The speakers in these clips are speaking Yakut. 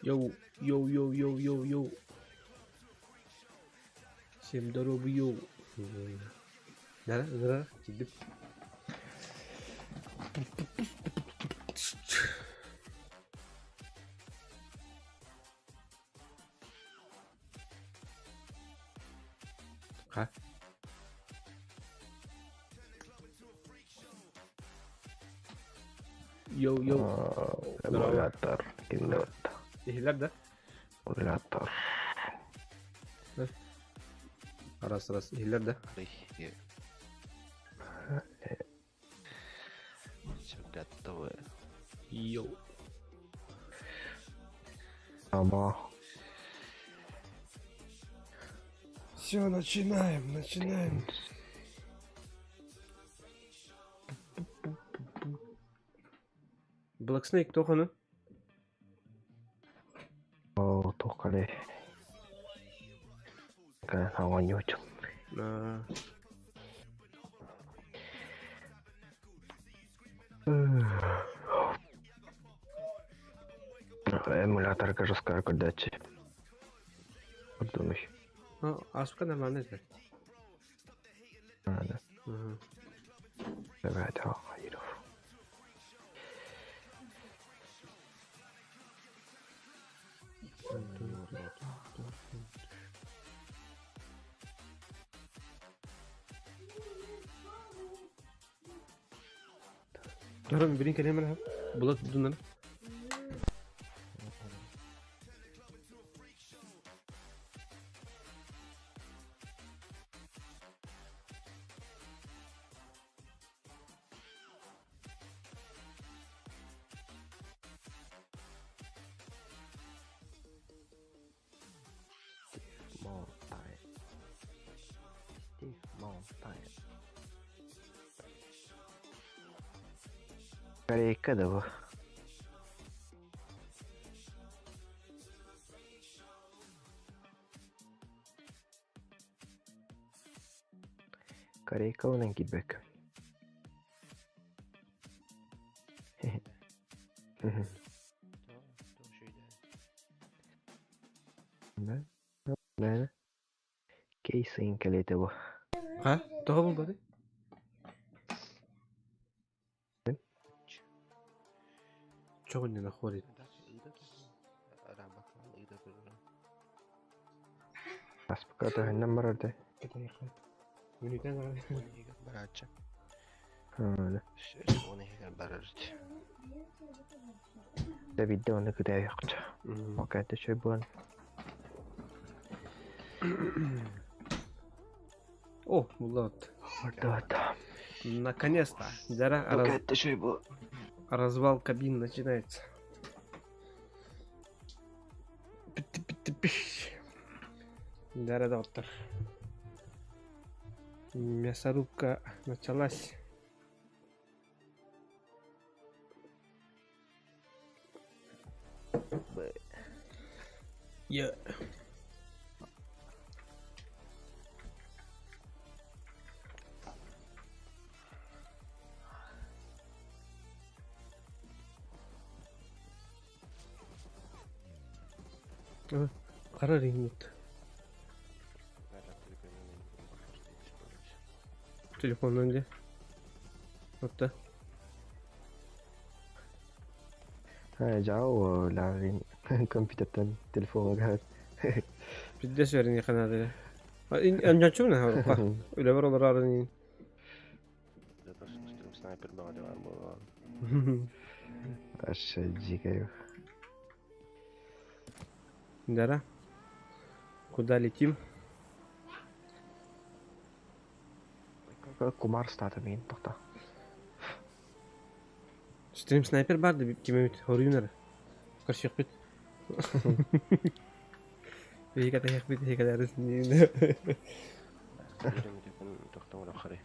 Йоу, йоу, йоу, йоу, йоу, йоу. Всем здорово, йоу. Нара, нара, киирдим. Ха? Йоу, йоу. Здорово. Эмулятор киндот. Иһилэр да? Эмулятор. Раз, раз, иһилэр да? Все готово. Йоу. Ама. Все, начинаем, начинаем. Black Snake тоқаны? О, тоқали. Оонньуучум. Эмуляторга жесткая көрдөөччү. Курдунуй. Аспка нормально это. Да. Давай, Дором бирин кэлиэм Булат дунан. Mountain. Steve Mountain. Корейка да Корейка онан киирбэккэ. Да? Да. Кейсин кэлиэтэ бу. А? Тоҕо булбаты? Чего не находит? Аспыката ханнан барар да? Барача. Да. Барар. Да бидде оны кытайыкча. Окайте чөй буан. О, Булат. Да. Наконец-то. Дара развал кабин начинается. Дара доктор. Мясорубка началась. Я. Хара рингут. Телефон где? Вот да. Жау, лавин компьютертен телефонга. Пиддес верни канады. Анжачу на харука. Үле бар олар арын. Снайпер бар болған. Аш жигаю. Дара. Куда летим? Кумар стата мен тоқта. Стрим снайпер бар да кимемит хоруюнар. Көрсөк бит. Бейка тахик бит хека дарыс не. Тоқтамыр ақыры.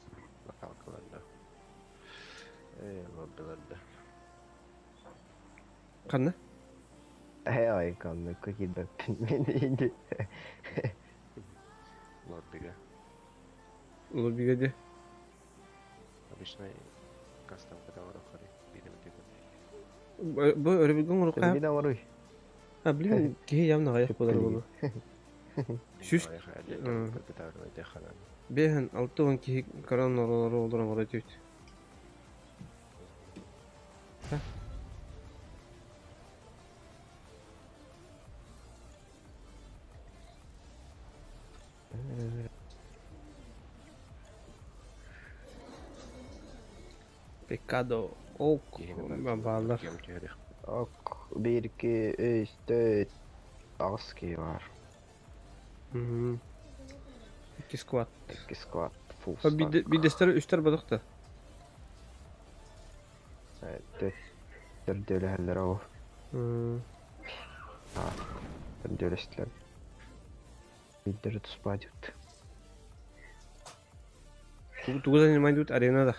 Локалкаларда. Лоббиларда. Қанна? Ай, канны кирбэппин мен инди. Лоббига. Лоббига де. Обычно кастом каталар ақыры. Биремитекін. Бу өрөбүгүн урука. Телевизор оруй. А, блин, киһи явно аҕыйах буолар буолуо. Сүүс 50-60 киһи көрөн олорор олорон олорор этибит. Pecado ок бааллар. Ок, 1, 2, 3, 4, 8 киһи баар. Икки squad. Икки squad. Full stack. Биирдэстэр үстэр бодох да. Төрдүөлэһэллэр ол. Төрдүөлэстилэр. Биирдэрэ туспа дьыт. Тугу занимать арена да?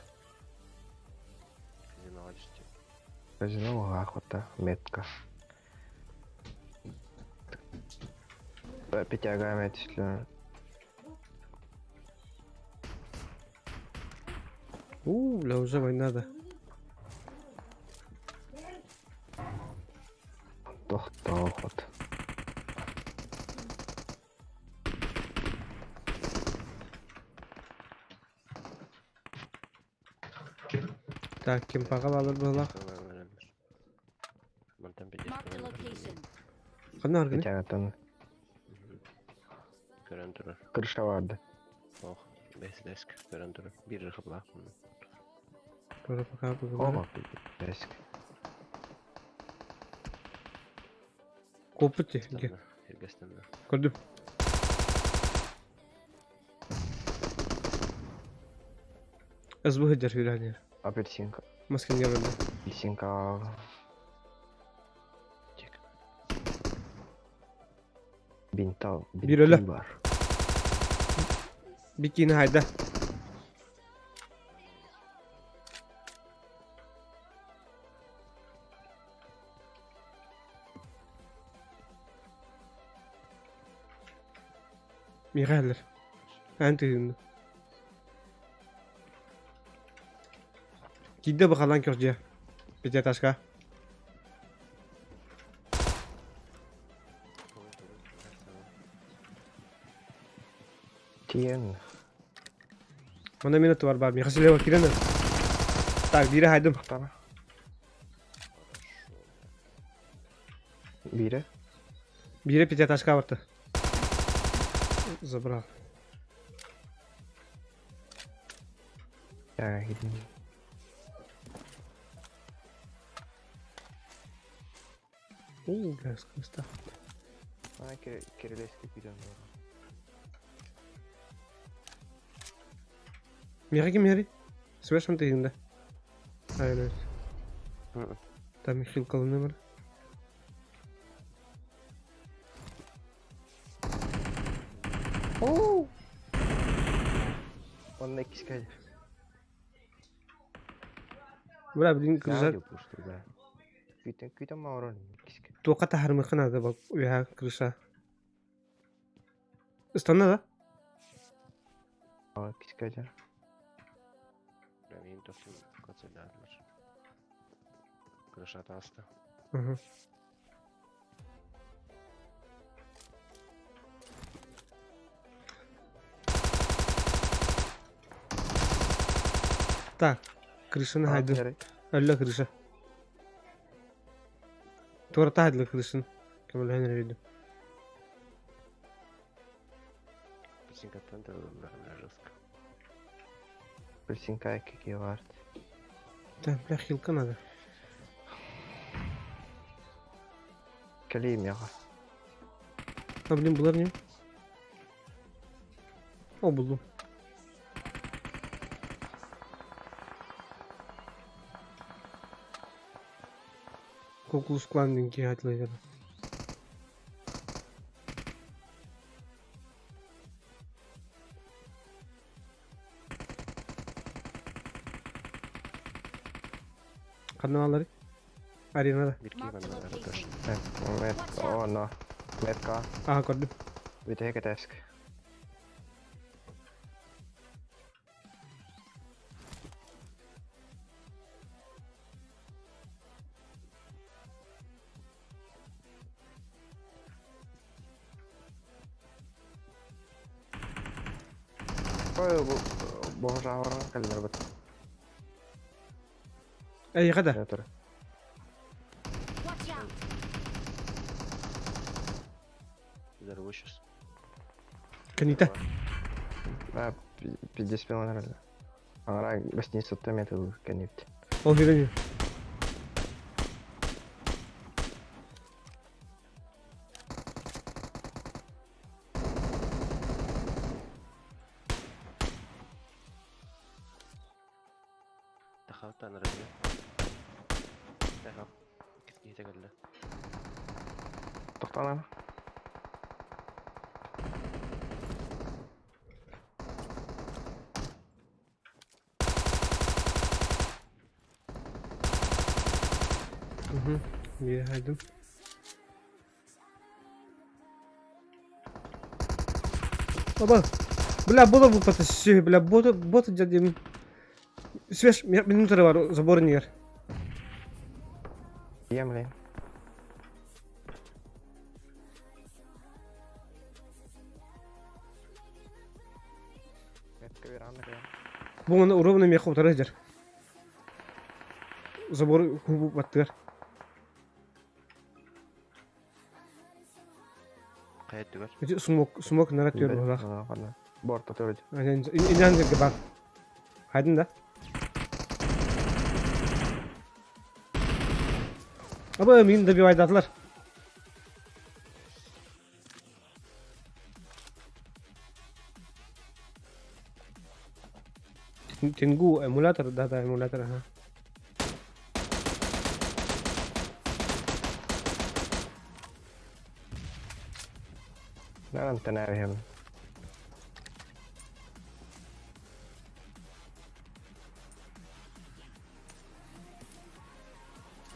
Казино охота, метка. Пятяга метисле. У, бля, уже война да. Тохтоохот. Так, ким паға балыр была? Marked a location. Ханна аргыны? Пятягаттан Көрөн турар. крыша барды. Ох, бес деск көрөн турар. Бир рыхыбла. Көрө пока бүгүн. О, деск. Копыт. Иргестен. Көрдүм. СБ хыджар хүрәнер. Апельсинка. Маскинге бөлдө. Апельсинка. Чек. Бинтал. Бир өлө. Бинти бар. Бикини хайда. Михайлер. Эн тыгынны. Кидде бахалан көрдө. Пятиэтажка. Тиен. Мана минута бар бар. Михасилева кирена. Так, бире хайдым. Тана. Бире. Бире пятиэтажка барты. Забрал. Я гидин. У, бля, скриста. Ана кирилески күйден бар. Миха ким яри? Свешан тыгында. Айна. Там Михаил колонны бар. Оу. Онна иккискә. Бля, блин, крыша. Пушты, да. Күйтен күйтен маурон иккискә. Тука тахармыкын ады бак, уя крыша. Станна да? А иккискә жар. Мен тоқтым концертлар. Крыша таста. Ага. Так, крышаны хайды. Өллө крыша. Тура тахайдылы крышын. Кемел хенри Апельсинкаттан да жестко. Апельсинка икки бар. Так, бля, хилка надо. Калим яга. А, блин, булар не? О, булдум. Куклус Клан динки хатлайдыр. Ханна алары? Аренада. Бир Marked a киймен location. Мет, о, но. Метка. Ага, көрдүм. Бүтәһе кәтәск. Ой, бу бу кэллэр бит. Эйиэхэ да. Ээ тур. Watch out! Взорву сейчас. Кэнитэ. А, 50 миллионов. Аңара гостиница метр кэннибит. Ол кирен. دخلت انا رجلي. دخل. كيف تقول Тохтоон. Угу. Биир хайдым. Оба. Бля, бота был все, бля, бота, бота дядя. Свеж, минута бар, забор нигер. Емли. Бу оны уровня меха утары жер. Забор кубу баттыгар. Кайт түгөр. Эти смок, смок нарат төр булах. Борта төрөд. Инан жерге бар. Хайдын да. Аба мин добивайдатылар. Тенгу эмулятор, да, эмулятор, ага. Нанан тэнээр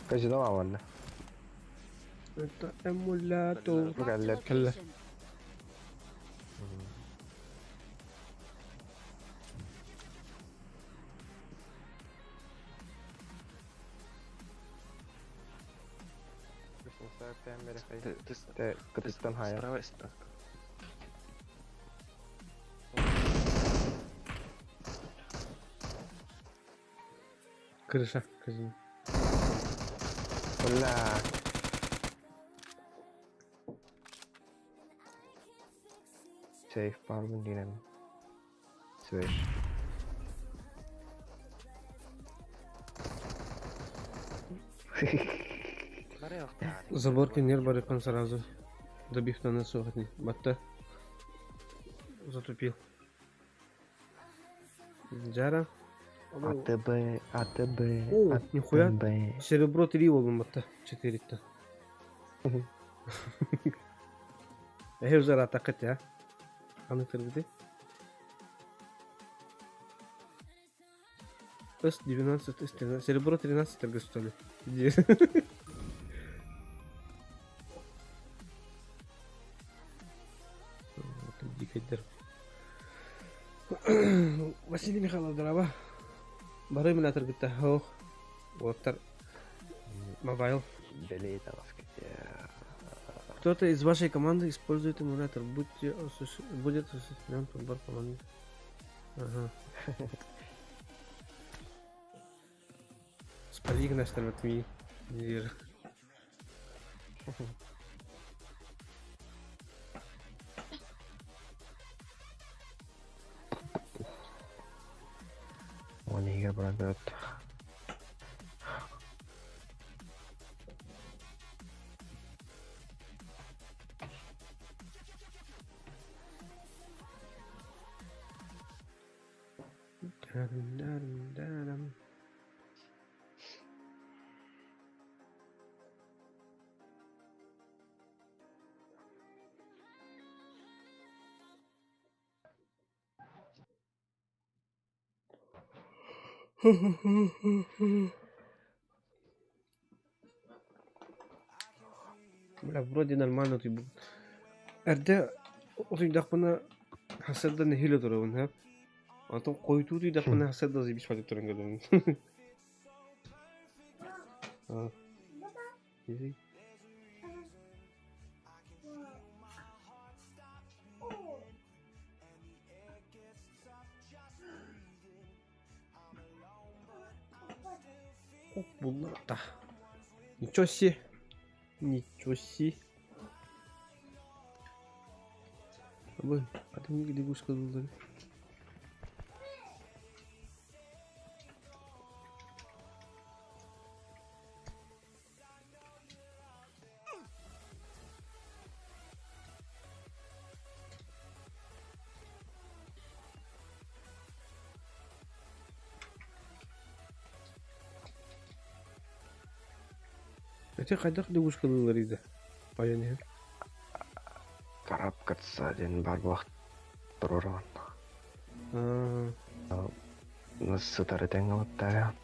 Казино манна. Это эмулятор. Marked a Кэллэ. Кэллэ. location. Ты Кытыттан хая. справа. Крыша, казино. Бля. Сейф пардон динем. Свеж. Забор кенер барыкан сразу. Добив на сохотни. Батта. Затупил. Джара. АТБ, АТБ, О, нихуя. АТБ. Серебро 3 болдум батта. 4-та. Эхе узар атакыт я. Аны кыргыды. С-12, С-13. Серебро 13 торга что ли? Дикайдер. Василий Михайлов, здорово. Бары эмулятор гытта. Ох. Вот Мобайл. Белей таҕаска. Кто-то из вашей команды использует эмулятор. Будьте будет осуществлен подбор команды. Ага. Спали наш там отми. Он игр брат. Дарам-дарам-дарам. Бля, вроде нормально ты. Эрде утуйдахпына хасарда нехиле турабын ха. Антон койду утуйдахпына хасарда зибиш фатып туран көрдүм. А. Изи. Булларта. Ничего себе. Ничего себе. Абы, кадимги лягушка дылдыр. Ити хайдах лягушкалыыллар иде? Айан иһэн. Карабкаться диэн баар буолах туруораҕын. Аа, Сытары тэҥҥэ ылыттаайаҕын.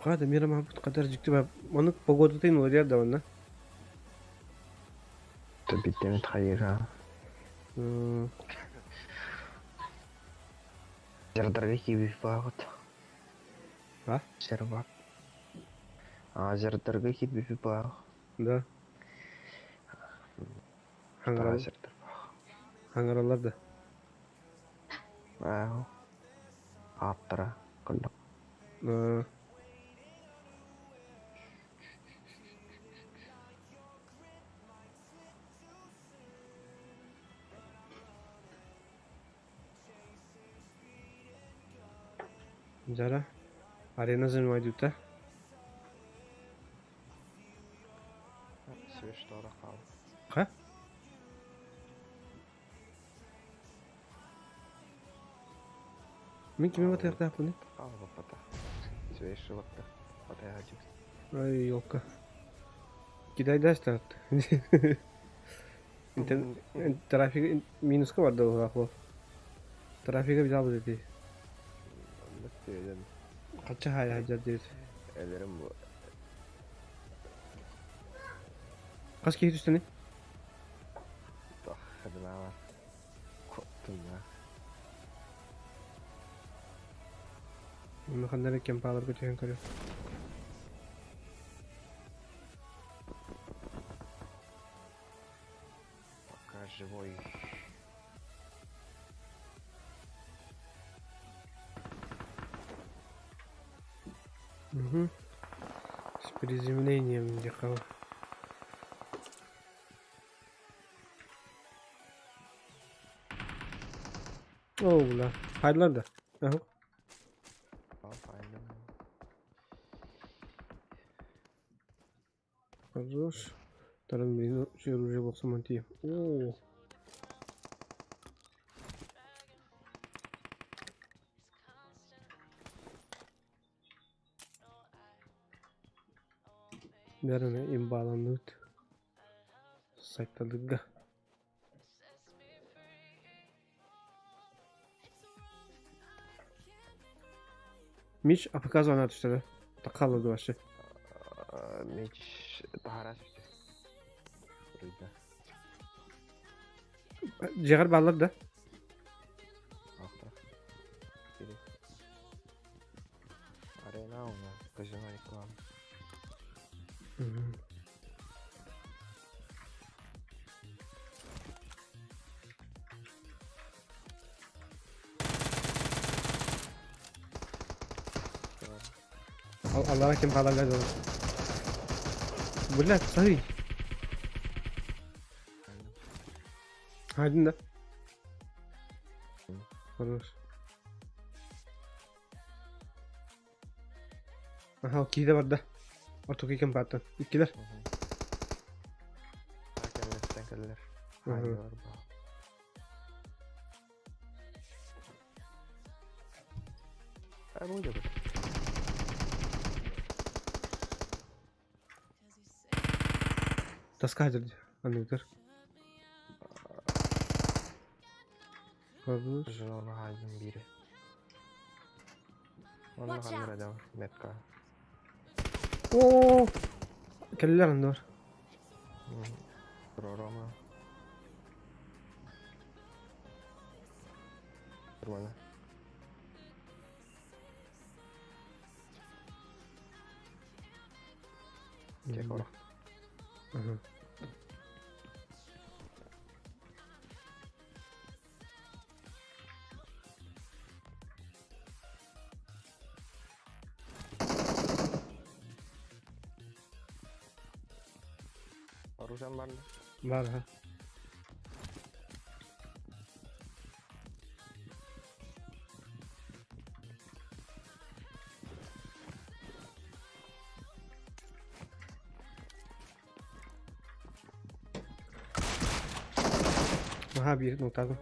Хата мира маһабыт хатар дьикти баар. Маннык погодатын уларыйар да манна. Биттэмит хайыга. М, Зердарга киирбит бааҕыт. А? Сервак. А зердарга киирбит баах. Да. Таа Хаҥарал, зердар баах. хаҥараллар да. Аа, ааттара кыллак. Аа, Жара. Арена занимает да? Свештора хаал. Ха? Мин кими батыахтаахпыный? Хаал баппата. Свеш батта. Батая Ай, елка. Кидай дашь так. Трафик минуска барда буолаах Трафига билабыт эти. Оннук түөдэн Хачча хаайа сылдьар диэбит. өлөрүм бу. Хас киһи түстэний? Тох хадынаалар. Куттунна. Онно ханна эрэ кемпааларга түһэн көрүө. Пока живой. Угу. С приземлением дихал. Оо, бля. Хайдылар да. Аһы. Файна. Хорош. Таран блин, оружие боксаман тиийэ. Оо. Бәріне имбаланут. Сайталыга. Мич АПК зона түстэ. Такаллы вообще. Меч таһара сүтэ. Суруйда. Дьиэҕэр бааллар да? Ахтар. Кири. Арена уна. Казино реклама. Мгм. Аллара ким хааларга дылы. Блядь, смотри. Хайдын да. Хорош. Аха, киһи барда. Ортоку ким бааттан. Иккилэр. Кэллэр, кэллэр. Мгм. Хаайдылар баа. А бу дьэ. Таска хадыр. Анныгар. Хорош. Жона хаайдым бире. Онно Watch ханнара out. да метка. Оо! Кэллэр анныгар. Ророма. Турмана. Кекор. Ага. Оружием бар. Бар ha. Аха биир нотаҕын.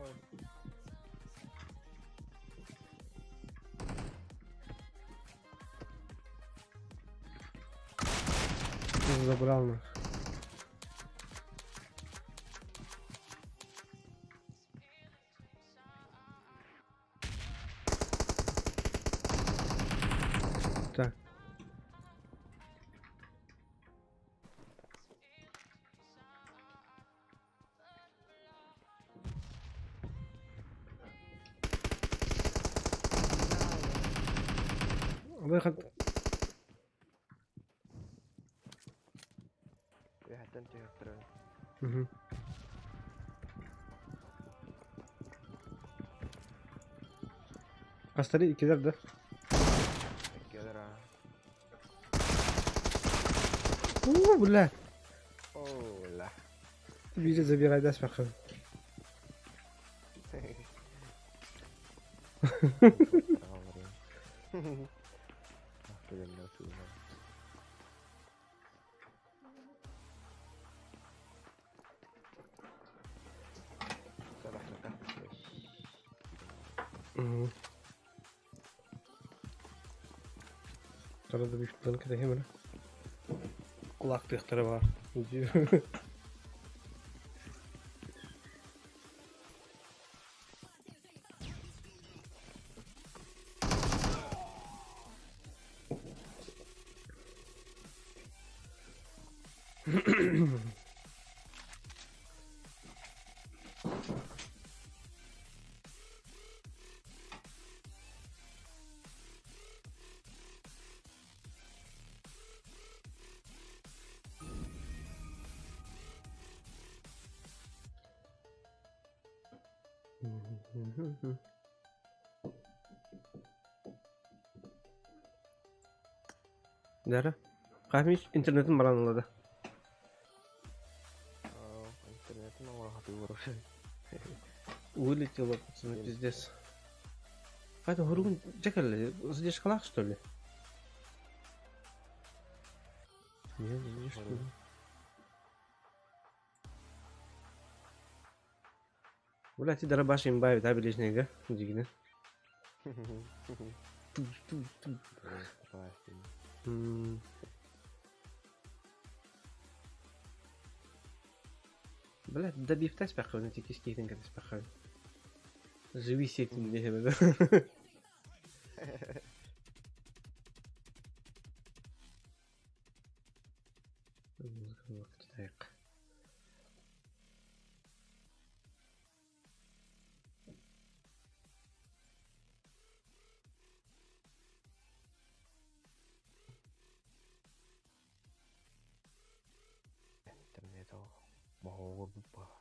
Забрал нас. Так. Выход. Үөһэттэн түһүөхтэрэ. Угу. Хастары иккилэр да? Иккилэр аа. Уу, бля. Оо, ла. Биири забирай да спахын. Тара да бифтан кэтэһим эрэ. Кулаактыахтара баар. Дара. Хаһмиш интернетин баран ылла да. Интернетин оҥоро сатыыллар. Вылетела, пацаны, пиздец. Хайда хуругун дьэ кэллэ. Задержкалаах что ли? Нет, задержка. Блядь, ти дарабаш имба да билижнега дигине. Ту ту ту. Блядь, добив таспахын, эти киски таспахын. Живи сетин дехе да. Интернет моһоҕор баар.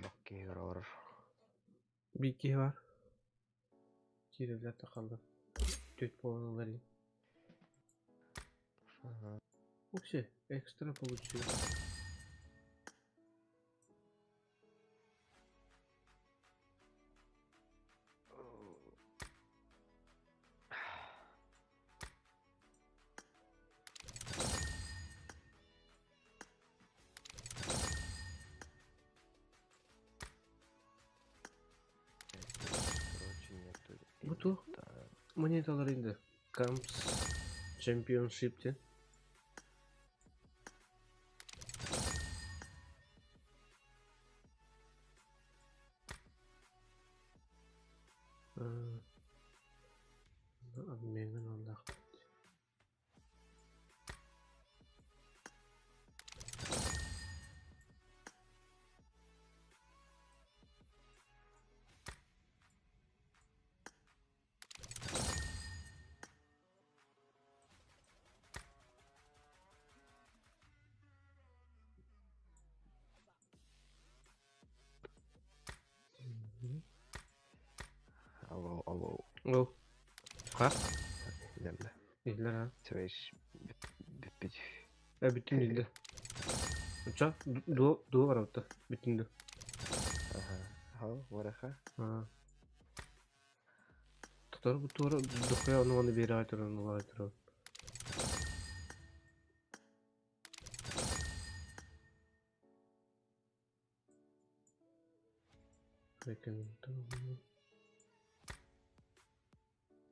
Баккиһигэр олорор. Биир киһи баар. Киирэллэр да хаалла. Түөрт буолан ылар Вообще, экстра получил. Короче, нету. Бу туох монеталар инде? Camps Championship диэн. Обменын аллаахпыт. Ол. Ха? Иһиллэр. Иһиллэр ha. Связь бүппүт. Бүттүм дииллэр. Оччо дуо дуо барабыт да бүттүн да. Аха. Хау, вараха. Аа. Тотор бу туора дохуя ону ону биэрэ туран улаай туран.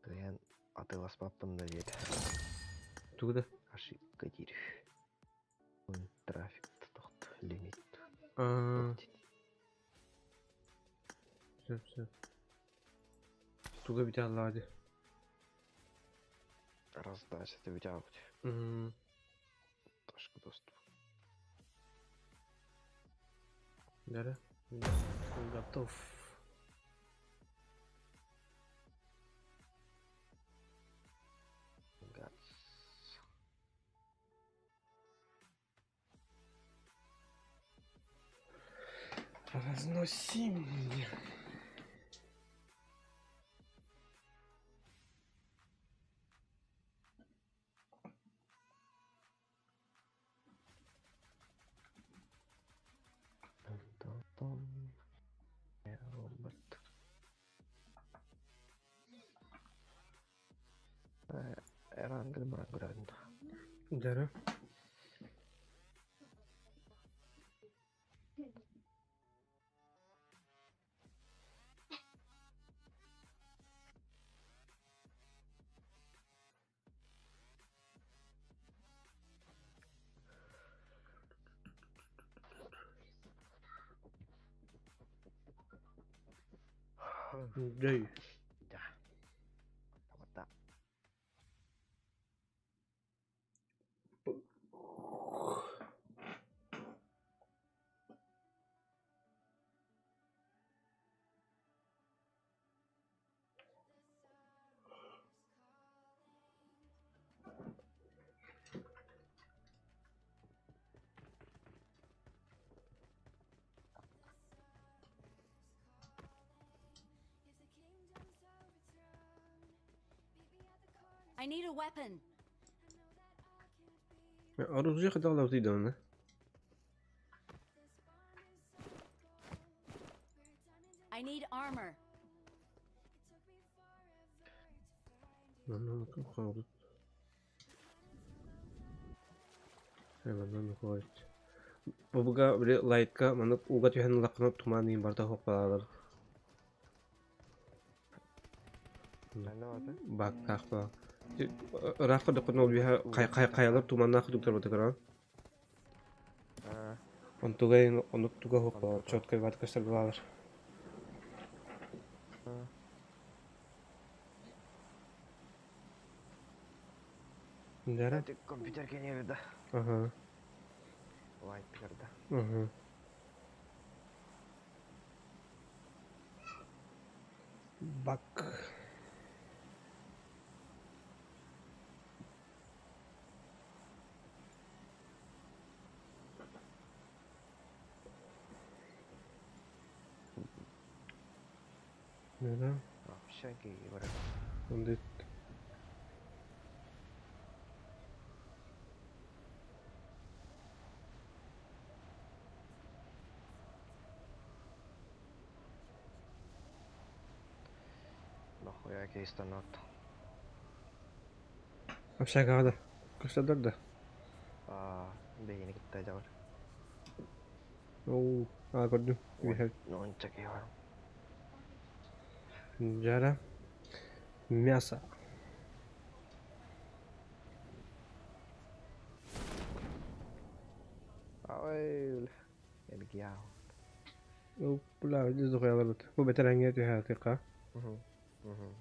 Кыайан атыыласпаппын да диэтэ. Тугу да? Ошибка диир. Трафик тохт лимит. Аа. Сөп сөп. Туга бүтэ аллаа ди. Раздача бүтэ Мм. Ташка доступ. Да-да. Готов. Гац. Разносим. Тон-тон. Робот. Эрангл Мангранд. Да-да. Дэй. Да. Вот I need a weapon. Оружие хотел да? I need armor. Бабыга били лайтка маннык ууга түһэн ыллаххына тумаан иһин барыта суох балаалар баактаах баа ыраах көрдөххүнэ ол үөһэ хайалар туманнаах курдуктар батыкыран онтуга оннук туга суох балар четкой баат көстөр балаалар Дара? Компьютер кенерді. Ага. Лайт берді. Ага. Бак. Да. Общаги бар. Онда Нахуя кейстанат. Общага да. Көстөдөр да. Аа, бейini кытта жабар. Оу, аа көрдүм. Онча кей бар. Жара. Мясо. Ой, элгияу. Бля, дохуялар. Бу бетерәңге түһә тыка. Мгм. Мгм.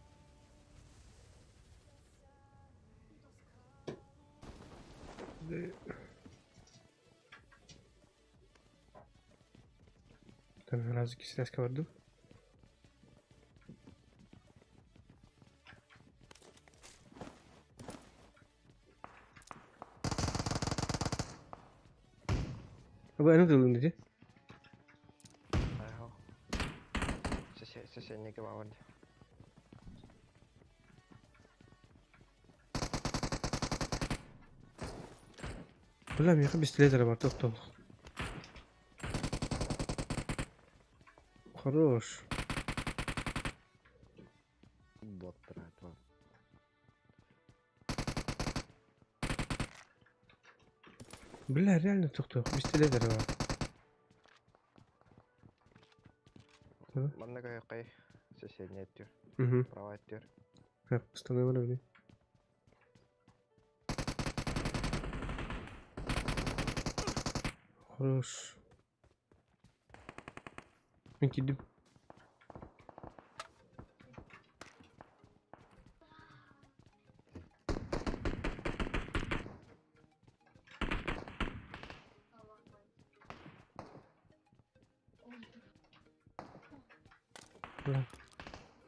Там разы кисляска бардым. Абы аны тылын диди. Айхо. Сесе неге бар. Бля, миэхэ бистилиэт эрэ бар, тохтол. Хорош. Бот братва. Бля, реально тохтоо, бистилиэт эрэ бар. Манна көһүөххэй соседний өттүгэр, Угу. правай өттүгэр. Остановили били. Хорош. Мин киирдим. Бля.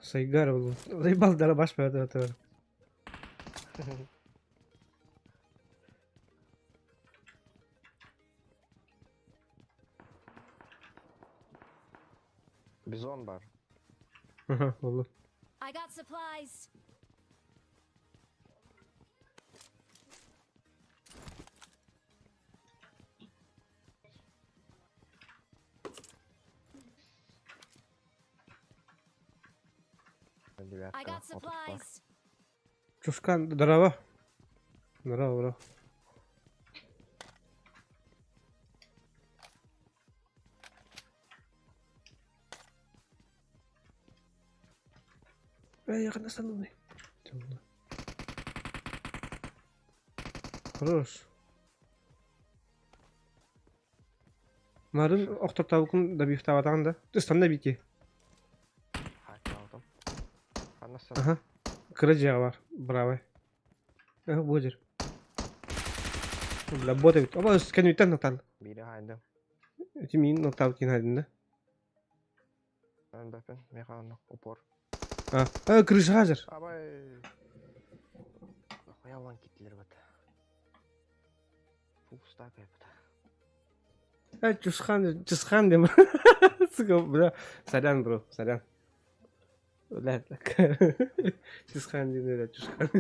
Сайгар был. Заебал дара баш это. Бизон бар. Ага, буолла. I got supplies. I Девятка, got отут бар. supplies. Чушкан, здорово. Здорово, бро. Эй, я останови. Темно. Хорош. Марын охтортабыкын да бифтабатаҕын да. Ыстанна бики. Хааккаабытым. Ханна Аха. Кыра дьиэҕэ бар. Браво. Аха, бу дьир. Бля, бот эбит. Оба кэнниттэн натал. Биири хаайдым. Ити миин натал кин хайдын да. Эн бэппин, миэхэ онно упор. А, а крыша хазыр. Абай! Нахуя ван киттилер бат. Фу, стак бат. Э, Чусхан, Чусхан дем. Сука, бля. Сорян, бро, сорян. Бля, так. Чусхан дем, бля, Чусхан.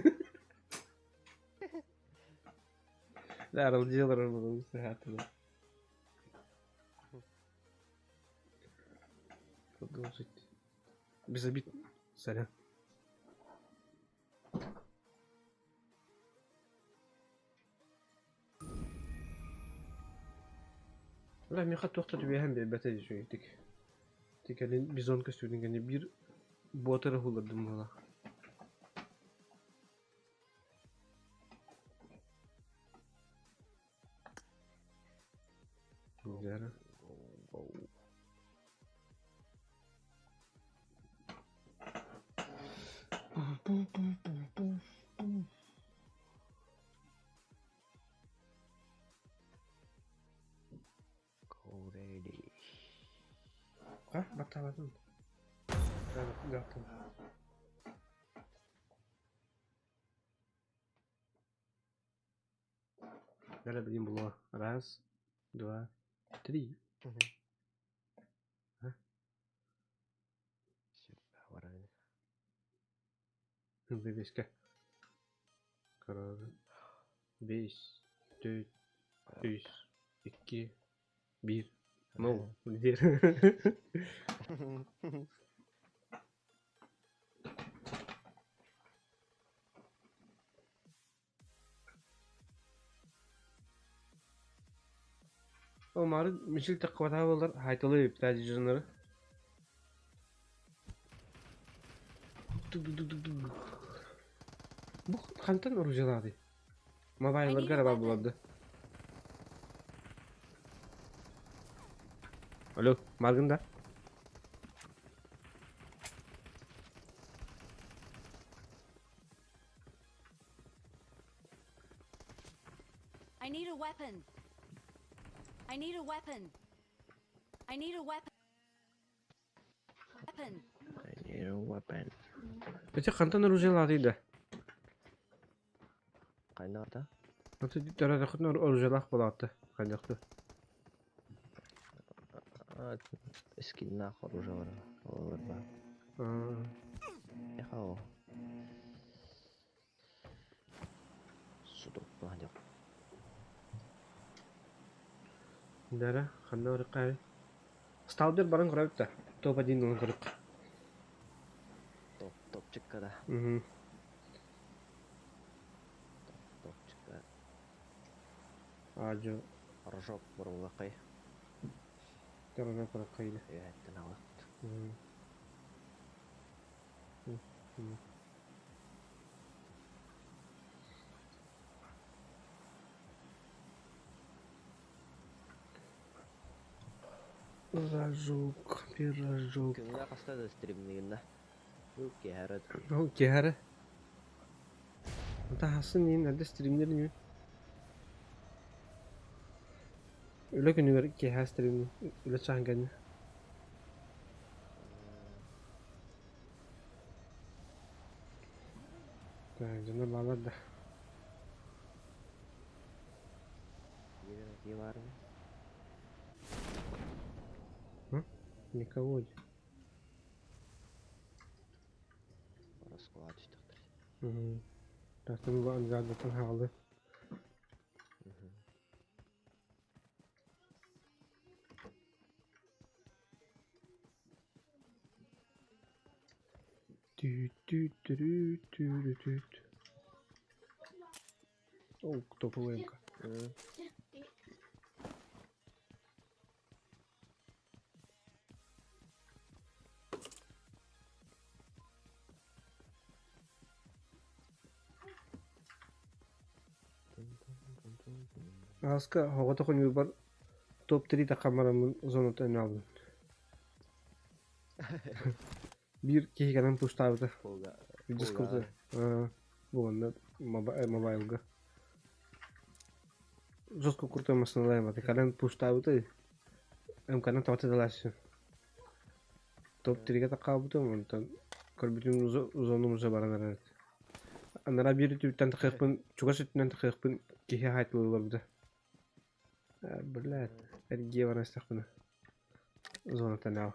Да, аралдьыйалар буолан саатылар. Продолжить. Без обид. Сорян. Бля, миэхэ туох да түбэһэн биэрбэтэ үчүгэйдик. Ити кэлин бизон көстүүтүн кэннэ биир буотары уһуллардым буоллах. Дьэ. Go ready. А, баттаабатын. Дьааттым. Дальше билим булуо. Раз, два, три. А? Баран. Бэбиэскэ. Короче. Биэс, түөрт, үс, икки, биир. Ну, биир. Ол маары мичил таххыбатаҕа буоллар хаайталыы эбит дьоннору. Бу хантан оружиялаатый? Мобайларга эрэ баар буолар да. Алло, Маргын да? I need a weapon. I need a weapon. I need a weapon. Weapon. I need a weapon. Ити хантан оружиялаатый да? Хайнаата? Аты төрөтөххүтүнэ оружиялаах буолаатта хайдахты. Скиннаах оружие бар. Олор бар. Эхо. Судок баадьак. Дара, ханна барыахха Сталбер баран көрөбүт да, топ-1 ылан көрүөх. Топ топчикка да. Угу. Топчикка. Аадьо. Рожок буруулахай. Рожок бараххайда. Үөһэттэн алыт. Рожок, пирожок. Күҥҥэ хаста да стримнигин да. Бу киэһэрэ. Ол киэһэрэ. Таһасын иин эрдэ стримнер инибин. Үлэ күнүгэр киэһэ стримни үлэ чааһын кэннэ. Так, дьоно баалар да. Киһи баарый? Никого. Ороскуола түстэхтэр. Тахтан бу ангардаттан хаалды. Түт-түт-түрү-түрү-түт. О, топовая МК. Ааска оҕото хоньуурбар топ-3 таххан зонаттан аалбын. Биир киһи кэлэн пустаабыта. Дискорда. Бу онно мобайлга. Жестко крутой массыналаем. Кэлэн пустаабыта. МК-нан тоҕо тыдалааччы. Топ-3-гэ таххаабытым, онтон көрбүтүм зонум уже баран эрэр. Анараа биир өттүбүттэн тахыахпын, чугас өттүнэн тахыахпын киһи аһаайтылыы олорбута. Блядь, эргиэ баран истэхпинэ зонаттан аал.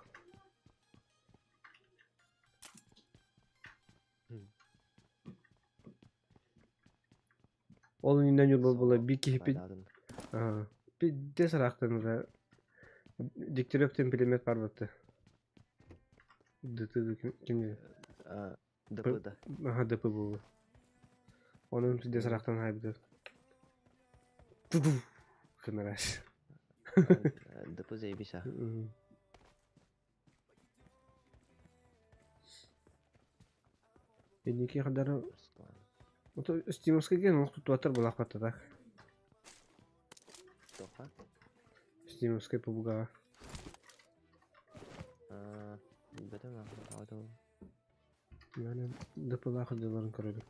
Ол иннинэ Ньурба буола биир киһиппит пиздец ыраахтан ыла Дегтярев диэн пулемет баар буолта. ДТ ким ДП да. Аха ДП буолуо. Онон пиздец ыраахтан хаайбыта. Гынараш. ДП заебись а. Инники хадары Ото Стимовскайга олох туттубаттар буолаахпатта так. Тоха? Стимовскай пубугаҕа. Бөтөҥ аҕа Менен ДП-лаах дьылларын көрөбүт.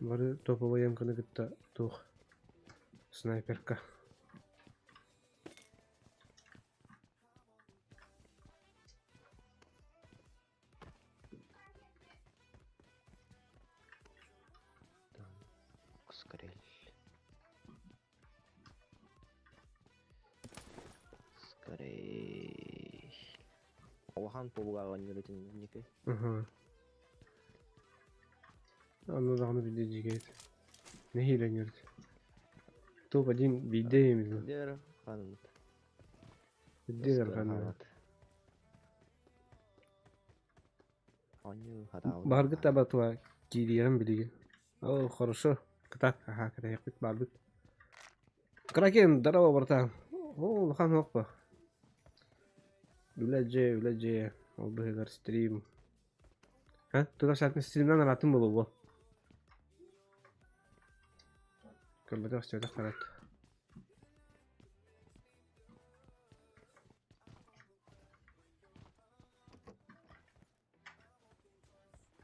Бары топовой емканы кытта туох снайперка. Скорее. Скорее. Улахан пулга оонньуурутун инники. Аха. Анна даҕаны билдэ дьигэйт. Нэһиилэ ньүрт. Топ-1 биирдэ именно. Дер ханымыт. Биирдэ арханымыт. Оонньуу хатаабыт. Баһаргыт табатыла киириэҕин билигин. О, хорошо. Кытаат, аха, кэтэһиэхпит баарбыт. Кракен, здорово, братан. О, улахан суох Үлэ дьиэ, үлэ дьиэ. Ол быһыгар стрим. А, тута саатын стримнан араатын буолуо. Көрбөтөх истибэтэх харат.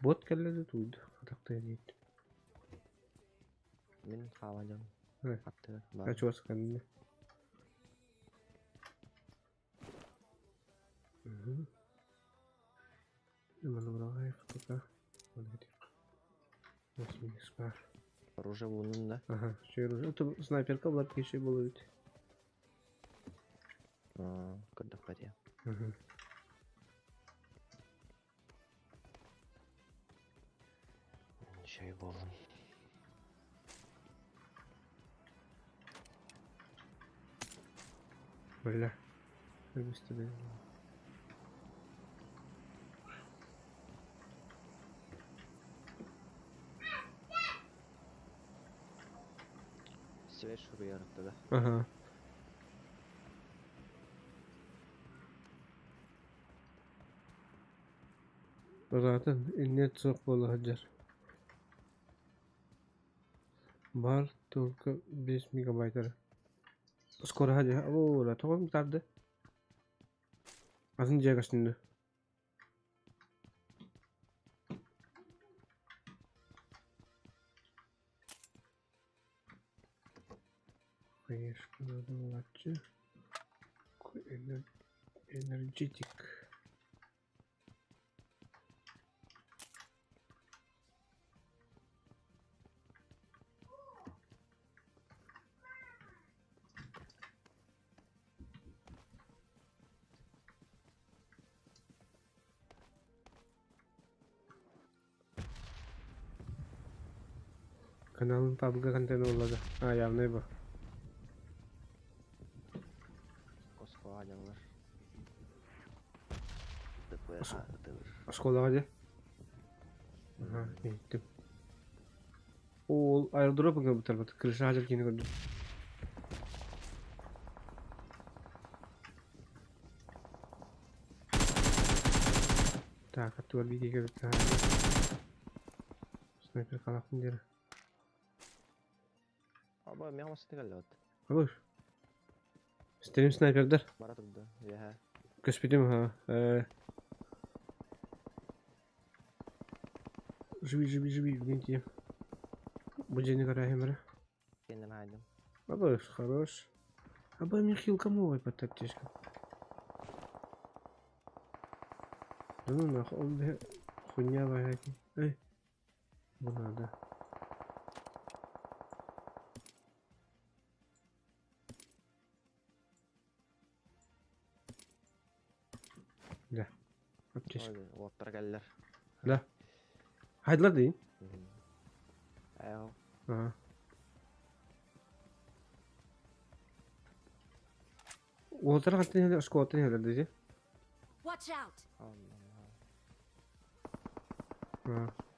Бот кэллэ да тууйда, атахтыа диэт. Мин хаалан дьон. Аттыгар А чугас кэннэ. Манабыраҕай пока. Баар. Оружие булунум да. Ага, оружие. Снайперка булар киши болот. Көрдөххө дии. Чай боллум. Бля. Быстрее. Свет шуруйар да. Ага. Ыраатан иннет суох буола сылдьар. Бар только 5 мегабайт эрэ. Скоро дьэ оо тоҕо бытаарды? Атын дьиэ көстүндү. Хаешка надо булааччы. Энергетик. Каналын пабга контент буолла да. А, явный бу. Оскуола дьаллар. ДПХ ытылыр. Оскуолаҕа дьэ. Аха, иһиттим. Ол аэродроп ыҥырбыттар крыша хадьар киини көрдүм. Так, аттыгар биир киһи Снайпер халахпын диэри. Аба миэхэ массыына кэллэбит. Абыр. Стрим снайпердар. Бара турда. Үөһэ. Көспүтүм ха. Живи, живи, живи, блин, тиийэм. Бу дьиэни көрөөһүм эрэ. Кэннин хаайдым. Абы, хорош. Аба, Михаил, кому под аптечка? Да ну нахуй, ол бе хуйня валяки. Эй, бу надо. Да, аптечка. Ой, уоттара кэллэр. Да. Хайдылар дейин. Ээ, Ага. Уолтара хантан иһэллэр, оскуолаттан иһэллэр дии. Watch out! Allah. Аа.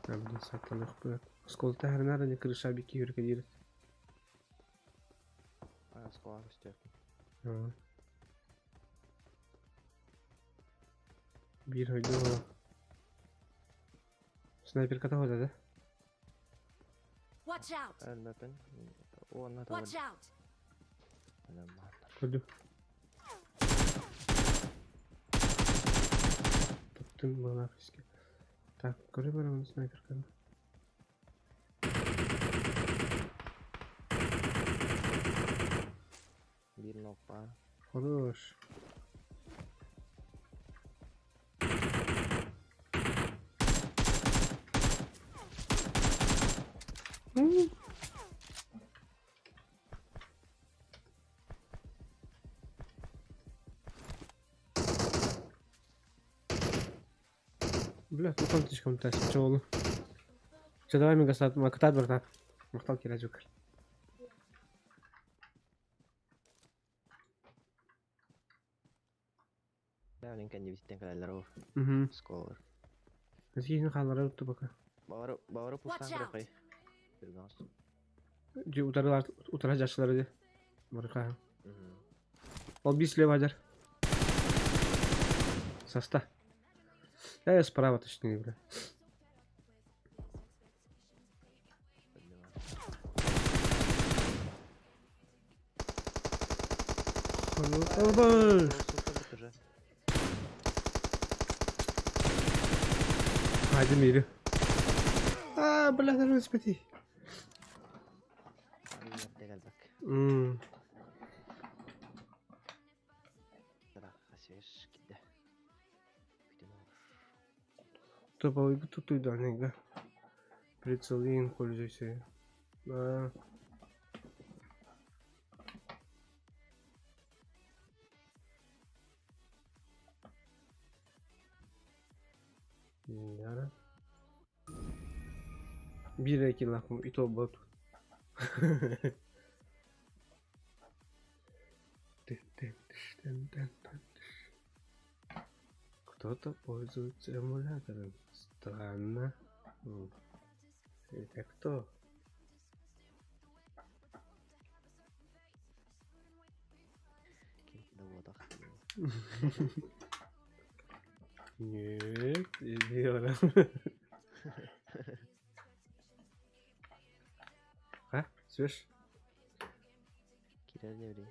Блин, саттаныахпыт. Оскуолата иһэринээр ини крыша бикки үрүкэ диир. Оскуола көстүөкпүн. Аа. Биир хойдуу Снайперката хода да? Watch out! Өлмөпүн. Уонна Watch out! Көрдүм. Таптым балаах искэ. Так, көрө барабын снайперканы. Биир нокпа. Хорош. М. Бля, тут он слишком тащит, чё Все, давай мегасат, макатат, братан. Махтал киражук. Бэйэлин кэннибититтэн кэлэллэр ол. Угу. Оскуолалар. Зиин халары утtu пока. Баҕары баҕары Watch пустаан out! көрөххөй. Түргэн. Дьи утарылар утара жашылары ди. Барыка. Ол бис слева жар. Соста. Справа точнее, бля. Албаш! Haydi miydi? Aa, бля, господи. М. Топовый тут да, Прицел им пользуйся. А. Биир эрэ киилээх и то бот. Кто-то пользуется эмулятором. Странно. Это кто? Ким да буотах. Нет, иди ора. А, слышь? Кирер не бри.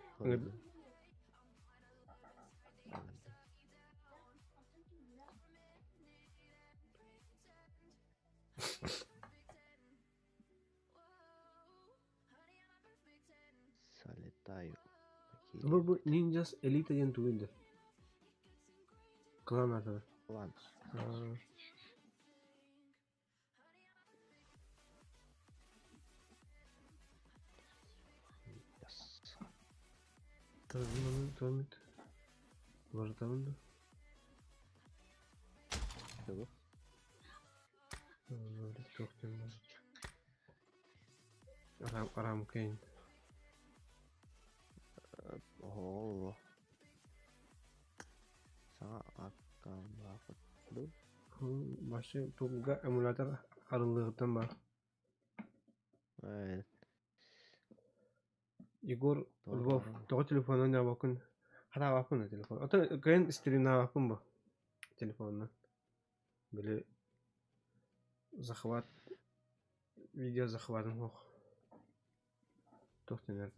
Залетаю. Бу Ninjas Elite диэн тугуй да? Клан аата. Клан. Yes. Томит. Уларытабын да? Тугу? Туох диэн баар. Арам Арамкейн. Оһоо. Саҥа аккауннаахпыт дуу? Вообще туга эмулятор арыллыаҕыттан баар. Ээ, Егор тоҕо Львов тоҕо тоҕо телефонун ньаабаккын хатаабаппын да телефон. Ото кыайан стримнаабаппын бу телефонунан. Били захват видео захватын суох. Туох диэн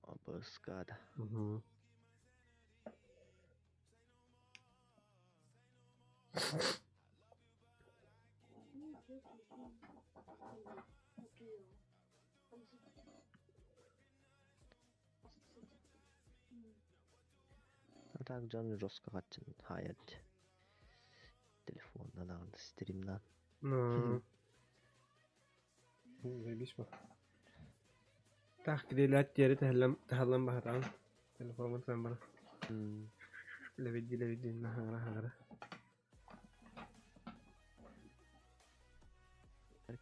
Обыскаада. Угу. А так дьон жестко хатчын хаайар телефоннан аҕын стримнан. Ну, заебись по. Так, кирилэт диэри тэһэллэн таһаллан баһатаҕын. Телефоммун тутан баран. Лэбидди лэбидди наһаара хаара.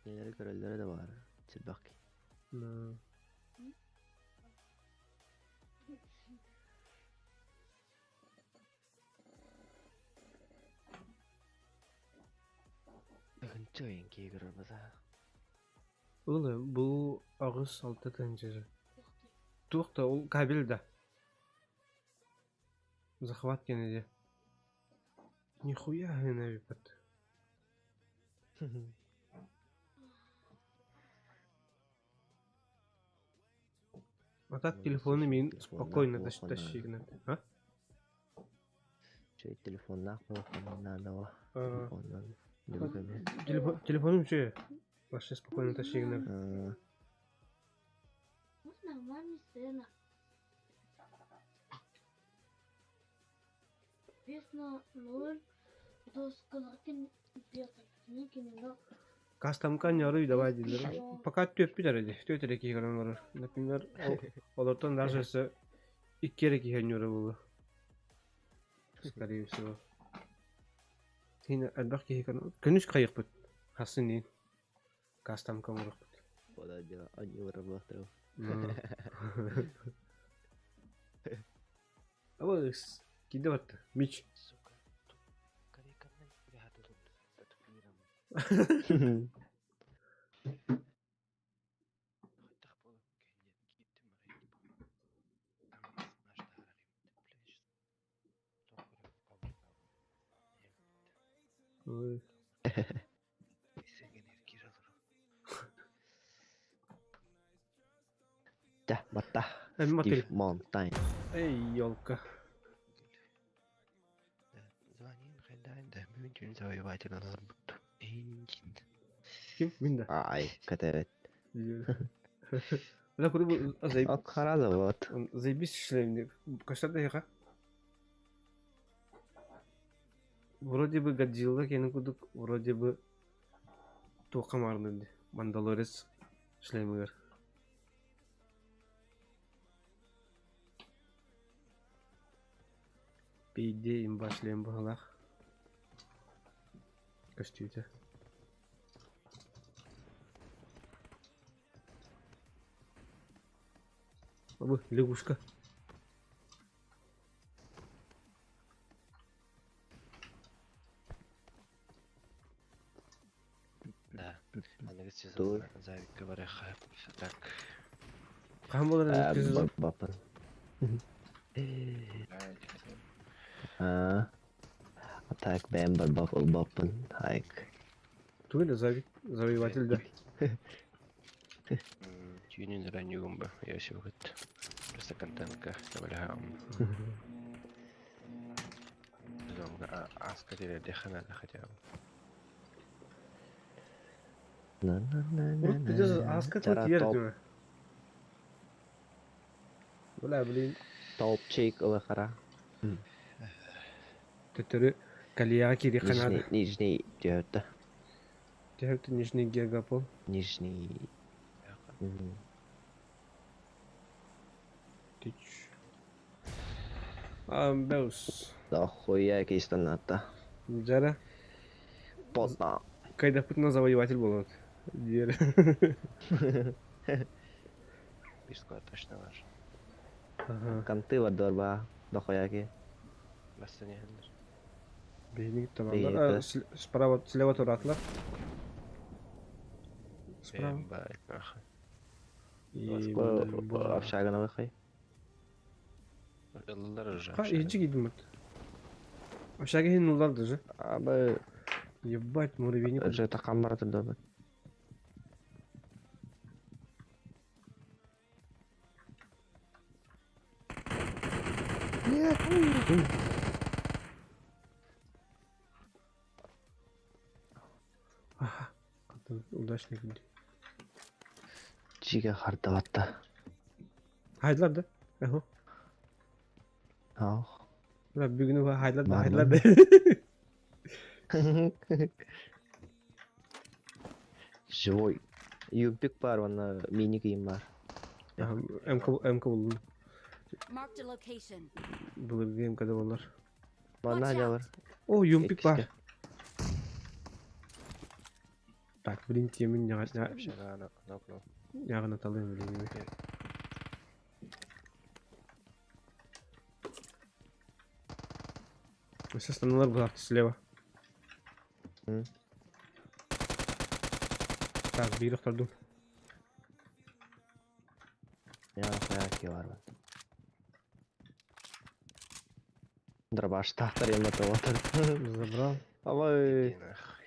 Кинилэри көрөллөрө да баар сирбэх Ну, Ыгынчы ыйын киһи көрөрбөтө. Ыла бу аҕыс алта тыһыынча Туох да ол кабель да. Захват кэннэ Нихуя гынабыппыт. А так телефоны мин спокойно тащи гынат. А? Чэй телефоннаах буолуохха наада телефоннан Телефон телефоным үчүгэй. Вообще спокойно тащи гынар. Можно маме сына. Кастамка ньоруй давай дииллэр. Пока түөппүт эрэ дии. Түөт эрэ киһи көрөн олорор. Например, олортон даже өссө икки эрэ киһи ньура буолуо. Скорее всего. Син элбэх киһи көрөн. Күнүс хайыахпыт. Хассын иин. Кастамка оҥоруохпут. Подойдела аньыырабыахтара. Абыс киирдэ барда. Мич. Сука, Ой. Дьэ, барда. Эмма Стив Монтайн. Эй, елка. Ким? Мин да. Ай, кэтэбэт. Бля, куру Хара вот. Заебись шлем. Кашта да Вроде бы Годзилла кэнин курдук, вроде бы туохха маарынын дии Мандалорец шлемигэр. По идее имба шлем быһалаах. Көстүүтэ. Бу лягушка. Да. Аныгы Туй. сезонна Завикка барыахха так. Хаһан буолар Э, аныгы сезон? Баппын. А, а так бэйэм барбап ылбаппын. Айк. Тугу да завик, завоеватель да. Түүнүн раннюгум ба. Я все вот. Просто контентка добавляю. Аска хотя бы. Урут пиздец аска Чара тиер топ диме. Бля, блин, топчик ылыхара. төттөрү Калияга киириэххэ наада. Нижний, нижний түһөртө. Түһэртэ Нижний Гегапол. Нижний. М, Тич. Амбеус. Дохуя кистаната. Жара. Потно. Кайдапытна завоеватель болот. Диэр. Бисква точно ваш. Ага. Конты вардорба. Дохуя ки. Бастан яхандар. Биһиги Биһиги табалар. Справа, слева туратлар. Справа. Ебать, нахуй. Ебать. Общага выхай. Ыллар уже. Ха, иджи гидмут. Общага хин нулар даже. Абы Ебать, муравейник. же такамбара турдорба. Нет. Ага. Удачный люди. Жига хардаватта. Хайдлар да? Ага. Ах. Бля, бүгүнү хайдлар да, Бар хайдлар да. Живой. Юмпик бар, онна мини кийим бар. Ага, МК МК булдум. Marked a location. Былыргы МКда болар. Манна Watch да out. бар. О, юмпик бар. Иккиске. Так, блин, темин Общага на окно. ягына талыйм, блин. Все остальное было слева. М. Так, биир охтордум. Я хуя ки бар. Дробаш тахтар емата отыр. Забрал. Абай. Иди нахуй.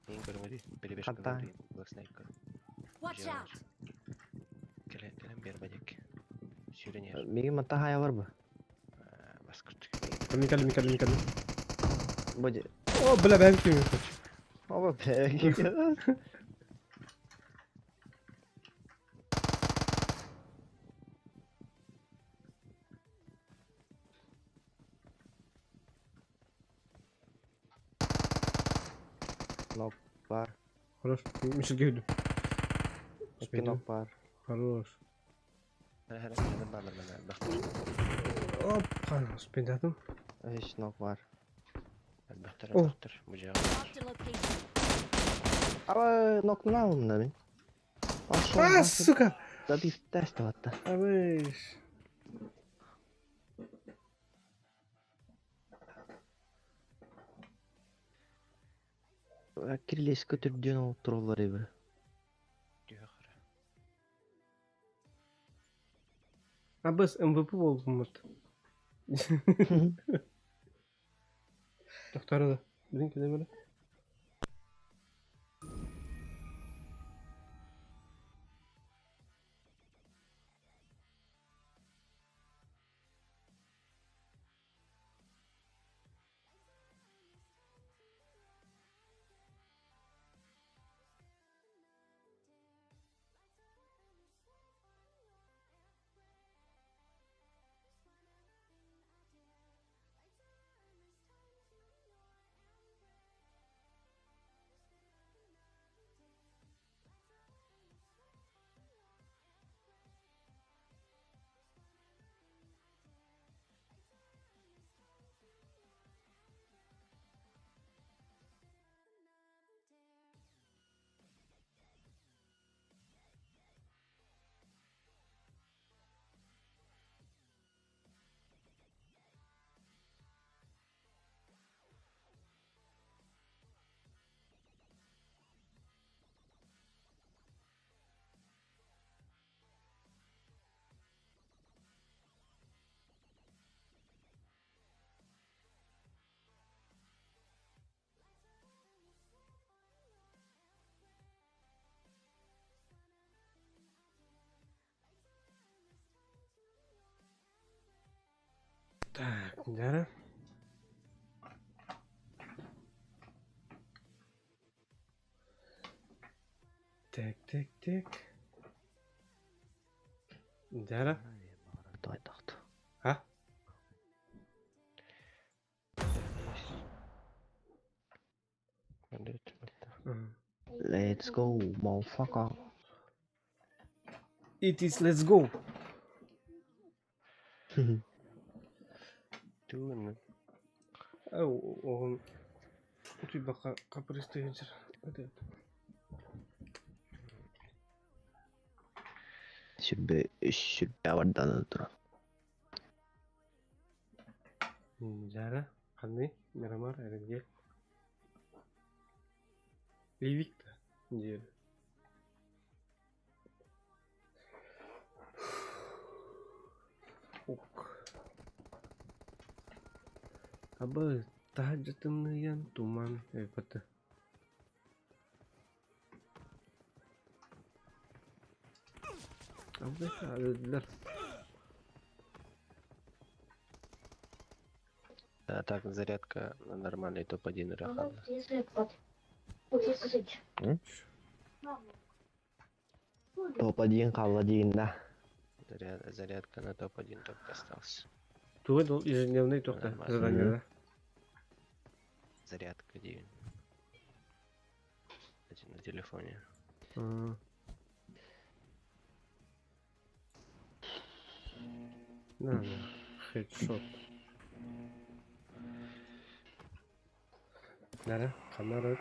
Мен көрмөдү. Перебежка Хатта. Блэк Watch Жар. out! Келе келем бербедик. Сүйренер. Миги мата хая бар бу. Баскырт. Микале, Микале, Микале. Боди. О, бля, бэм ким хочу. Оба бе. Нок бар. Хорош. Мишель гейду. Икки нок бар. Хорош. Хара хара балар мен бахтар. Оп, успейдатым. Үч нок бар. Бахтар О. бахтар. Бу жагы. Marked a location. Аба нок наалым да мен. Пошел. А, сука! Добив тест атта. Абыш. Кирилес көтөрдөн ол туралар эбі. Түйө хара. Абыс МВП болдум вот. Тоқтары да. Блин, кеде бері. Так, дьэ. Так, так, так. Дьэ. Тойтохто. А? Let's go, motherfucker. It is let's go. Түүн Оҕом утуйбакка капрыстыы сылдьар. Сүрбэ сүрбэ бардан турар. Дьара, ханный, Мирамар, Эренгел. Ливик да диир. Ок. Абы таһырдьа тымныйан туман ыйбыта. Абы өлдүлэр. А так зарядка на нормальный топ-1 Рахана. Топ-1 хаалла диигин да. Зарядка на топ-1 только остался. Тугу ол ежедневный туохта Нормально. задание да? Зарядка 9. На телефоне. А. На, на, хедшот. Нара, ханна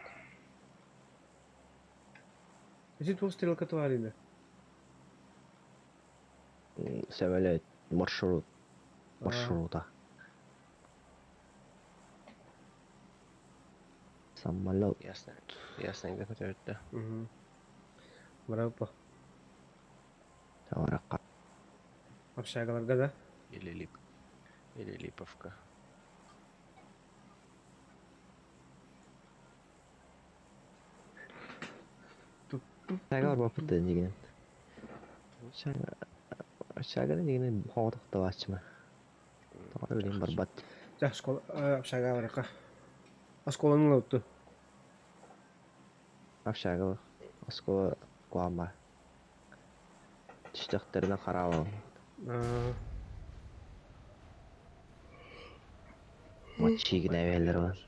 Ити туох стрелка тварина? Сөбөлөт маршрут маршрута. Самолет. Ясно. Ясно, где хотят, да. Угу. Браво. Таҥаракка. Общагаларга да? Или лип. Или липовка. Шагар бапыт дигинен. Шагар дигинен хоҕотохтовааччыма. Тоҕо билин барбат. Дьэ, школа общага барыка. Оскуоланы ылыпту. Общага оскуола куама. Түстэхтэринэ хараабын. Мочигинэ эбэллэр бар.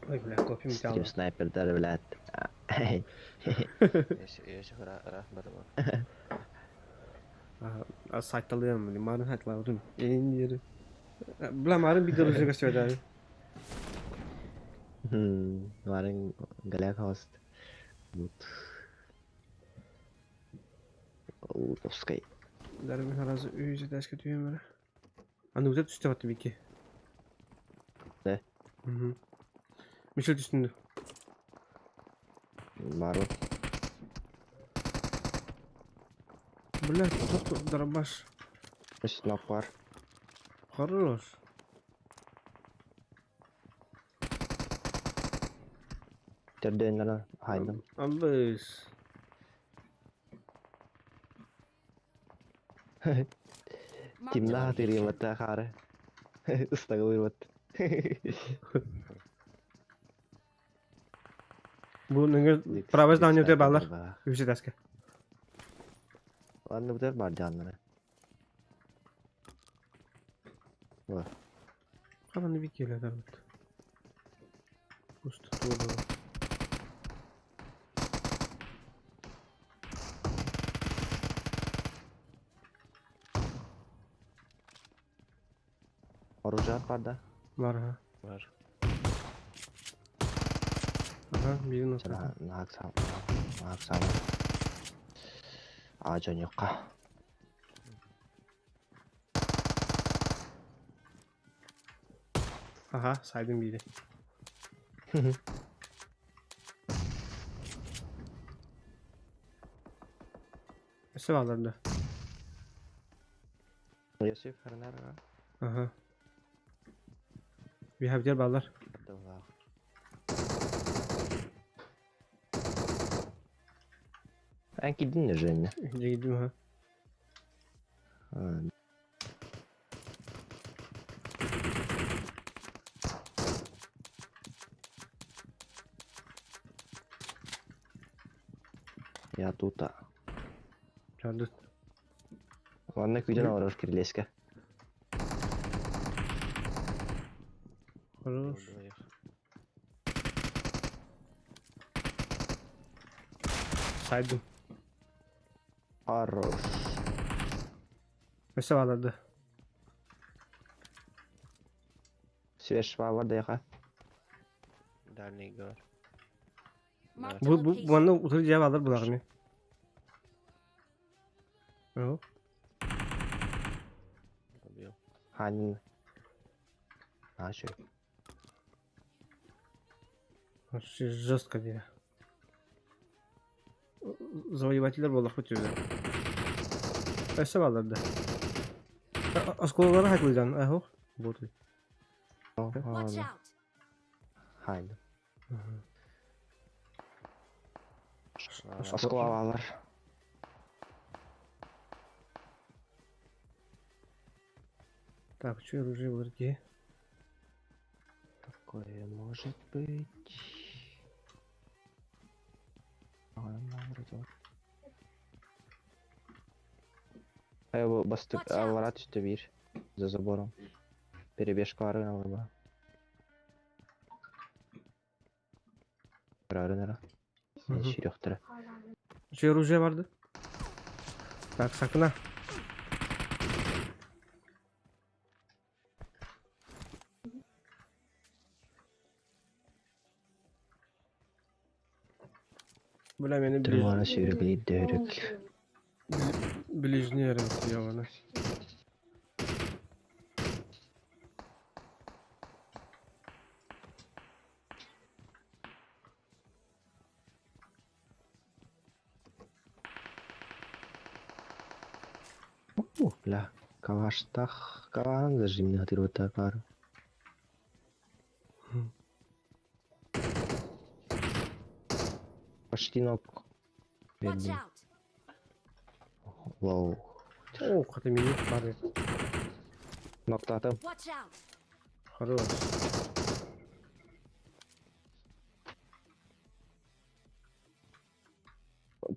Ой, бля, кофе Стрим металла. снайпердар блядь. Если раз барма. Сайталыам, марын сайталабытым. Эң жери. Бля, марын видео көстөбөт. Марын галяк хост. Вот. Лутовской. Дарым харазы үй жеташка түйем бара. Аны үзеп түстө баттым ики. Да? Угу. Мишел түстүндү. Бару. Бля, топ дробаш. Үс бар. Хорош. Төрдөннөр хайдым. Абыс. Marked a Тимна location. тириэмэтэ хаары. Ыстага уйрбат. Бу нөңө правое здание өтө балар. Үс жеташка. Ладно, бутер бар жаннары. Бар. Кабаны бит келе дарбыт. Пусто туолу. Оружие бар да. Бар ха. Бар. Ага, бирин отурду. Наак сам. Наак сам. А жоньокка. Ага, сайдым бири. Өссө баалар да. Йосиф Харнара. Ага. Биһабдер баалар. Эн кидин Женя. Дьэ киирдим ха. Я тут. Чардыт. Манна күүтэн олорор кирилиэскэ. Хорош. Двоих. Сайдым. Хорош. Өссө бааларды. Свеж бар дайха. Дальний гор. Marked a Бу бу location. манна утары дьиэ баалар булаҕын. Оо. Убил. Ханин. А, чё? Вообще жестко дии. Завоевателлэр буоллахпыт үһү. Өссө бааллар да. Оскуолалары хайгылыйдан аһох. Вот. Watch out! Хайда. Оскуолалар. Так, что оружие было где? Такое может быть. Бастык Watch out. аллара түстэ биир за забором. Перебежка бары ба. Көрөрүн Ширехтері. Что оружие барды? Так, сакына. Бля, мени Тымана сүйрүгүлейт дөһүрүк. ближний ориентированы. Бля, калаштах калаан зажимни хатырбыта каар. Почти ног. Watch Бедный. out! Вау. Ох, это мини пары. Ноктатым. Watch out! Хорош.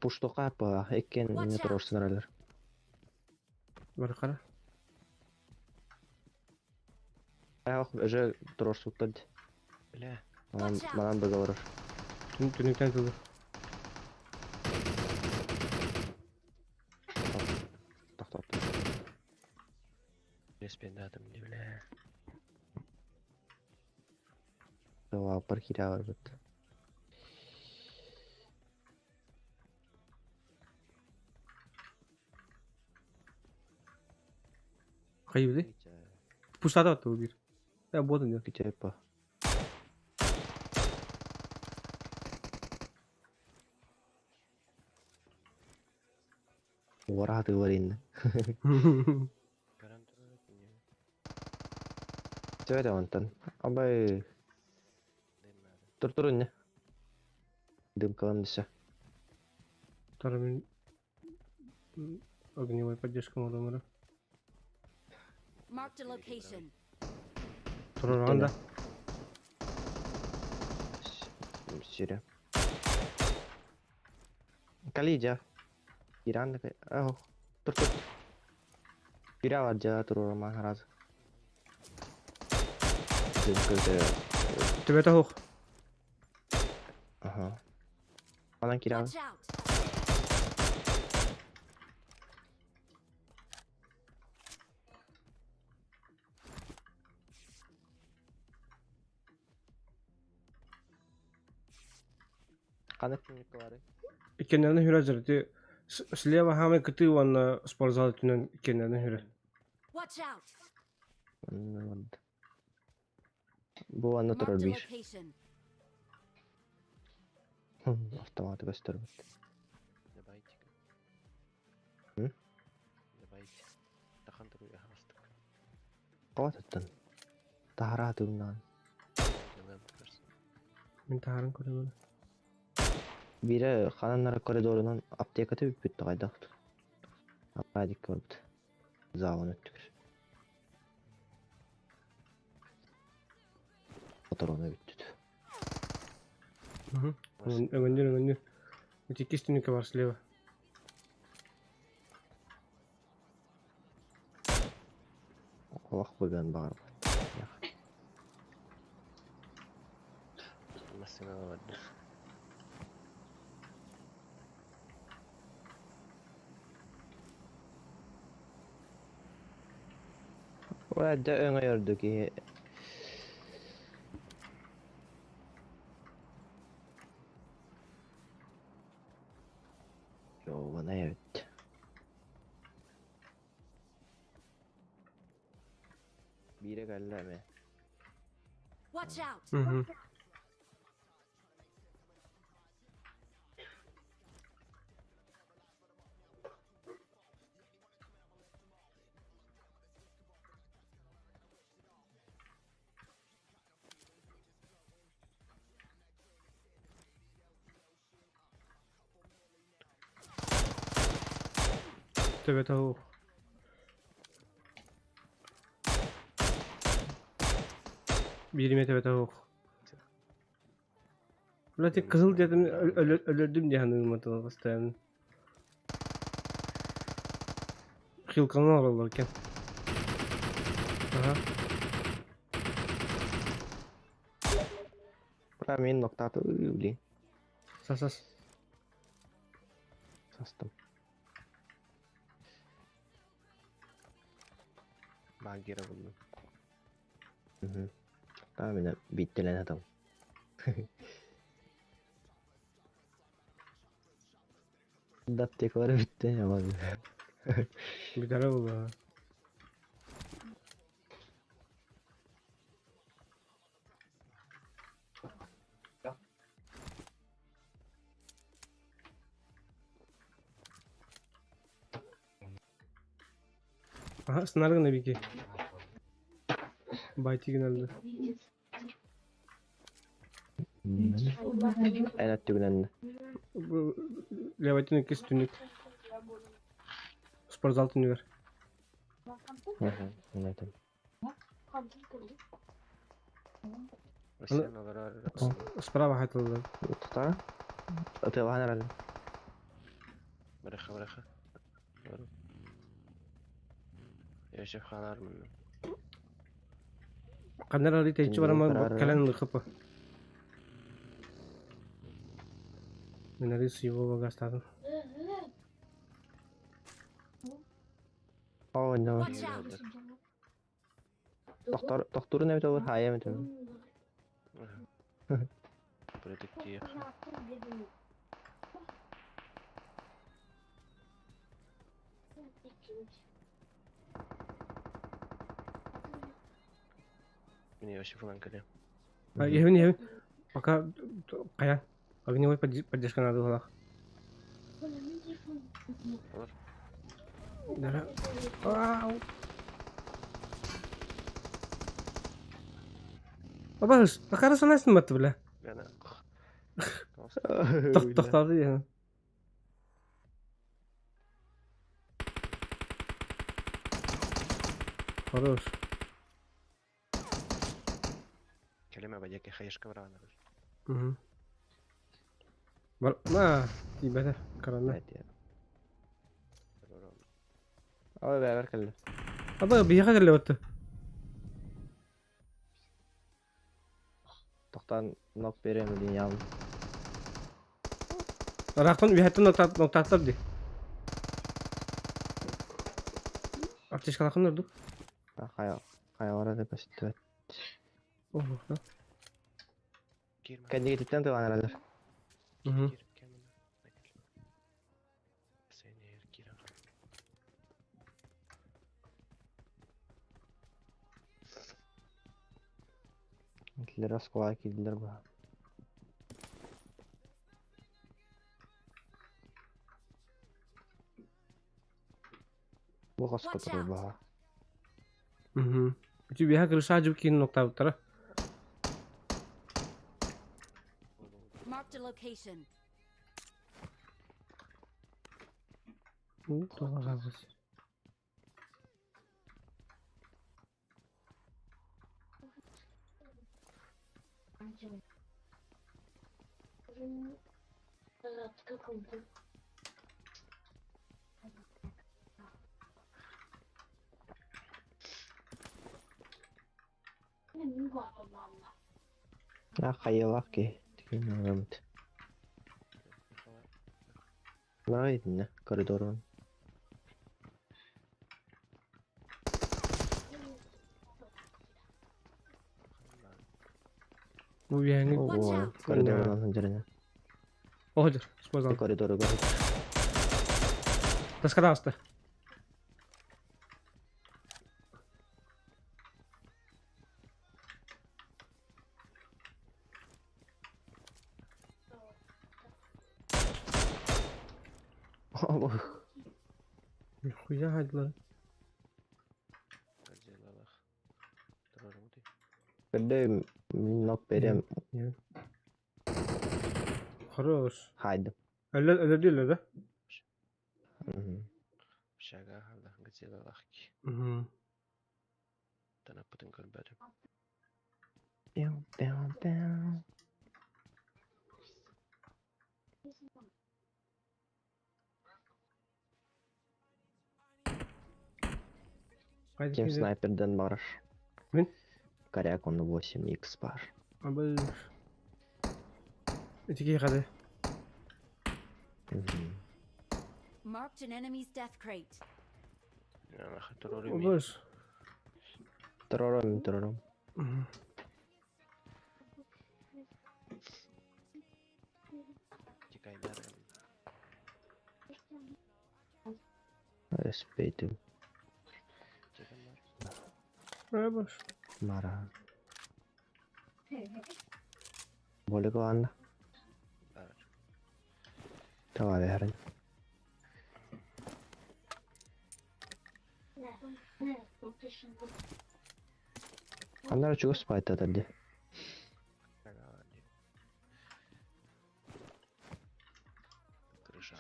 Пуштока па эккен Watch не out. турорсун аралар. Бар кара. Аяк уже турорсуттар. Бля. Манан Watch out. манан договор. Түнүктен тылы. Тохтоп. Респендатым не, бля. Ла паркира бар бит. Кайбыды? Пуштата атты бу бир. Я бодун деп. Күтө па. Уара тылар инде. Гарантирую, не. Сөйдө онтон. Абай Дым надо. тур тур инне. Дымкалам десе. Второй огневой поддержка модумара. Marked a location. Турарган да. Сире. Калидя. Иран Ох. Тур тур. Кирава дя тур махараз. Дымка Төбөтө хук. Ага. Анан кирава. Watch out! Канык бары. Иккеннерин хүрэ Ти слева хамы кыты уонна спортзал түнен иккеннерин хүрэ. Watch out! Бу анна турар Marked a бир. location. Автоматы көстөрбүт. Давайте-ка. М? Давайте. Тахан туру яхастык. Кабатыттан. Тахара тыгнан. Делаем просто. Мин тахарын көрөмүн. Бире хананнар коридорунан аптека төбүп бүттү кайдакты. Адик көрбүт. Залын өттүк. Моторуна бүттү. Өңөннөр өңөннөр. Ити иккис түннүккэ бар слева. Олох быган баҕарбат. Массыынаҕа барда. Эрдэ өҥөйөрдө киһи Йоованай эбит. Биирэ кэллэ эмиэ. Watch out! Мгм. Төбөтө суох. Биир эмэ төбөтө суох. Бля, ти кыһыл диэтим өлөрдүм дии саныырым это постоянно. Хилканы олороллор екен. Ага. Бра мин ноктааты блин. Сас-сас. Састым. Магира булдум. Мгм. Таа мин биттелен атам. Аптекалары бүтте яман. Бүтэрэ буолла. Аха, снаргы бики. Байтигин өлдү. Эн өттүгүнэн Левый түнүк иккис түнүк. Спортзал түнүгэр. Мм. Россияны олорор. Справа хатыллар. Тутара? Ытыалаһан эрэллэр. Быраха быраха. Йосиф хаалар мунна. Ханна эрэ тэйиччи баран кэлэн ылыахха Мин арыы сыйбы гастаатым. Оо, no. Watch out! Тохтор тохтуурун эбит олор хаайа эбит олор. Продуктив. Мин Йосиф ылан кэлиэм. Иһэбин иһэбин. Пока хайа огневой поддержка надо было. Олор. Да. Ау. Абаш, акара санайсың батты бля. Яна. Тохтоду я. Хорош. Кэлимэ бадьаки хаешка бараанар. Угу. Бар, на, тиийбэтэ, карана. Ой, бэбэр кэллэ. Аба, биһиэхэ кэллэ батты. Тохтоон нок биэриэм диэн ял. Ыраахтан үөһэттэн ноктааттар дии. Аптечкалаахын ордук. Хайа хайалара да көстүбэт. Ого, да. Киирмэ. Кэннигититтэн тылаан эрэллэр. Угу. Киир, кэлмэ. Сенер киирэн Итилэр оскуолаҕа киирдилэр быһа. Бу хоско Watch турар out. быһа. Угу. Ити үөһэ крыша дьыб киин ноктаабыттара. Marked a location. У, тоҕо хаалбыт. А хайалаах киһи тигин Наа итиннэ коридорун. Бу үөһэҥҥи Watch out! Коридорунан сылдьарына. Оһодьор, спортзал. Коридоругар. Таска таҕыста. Нихуя хадлар. Годзиллалаах. Туруоруммутуй. Көрдө мин нок берем Хорош. хайдым. Өлө өлөрдүлэр да? Общага хаалла Годзиллалаах ки. Мгм. Танаппытын көрбөтүм. Пяу пяу пяу. Хайда Ким киирэр? снайперден барар? Мин? Коряк он 8х бар. Абы. Ити киһи хады. Мгм. Marked an enemy's death crate. Анаха туруорум. Обыс. Турорум турорум. Мгм. Тикайнарым. Эспейтим. Тикайнар. Абыш. Мара. Болик ладно. Бар. Давай верен. Аннары чугас спайта ди. Крыша.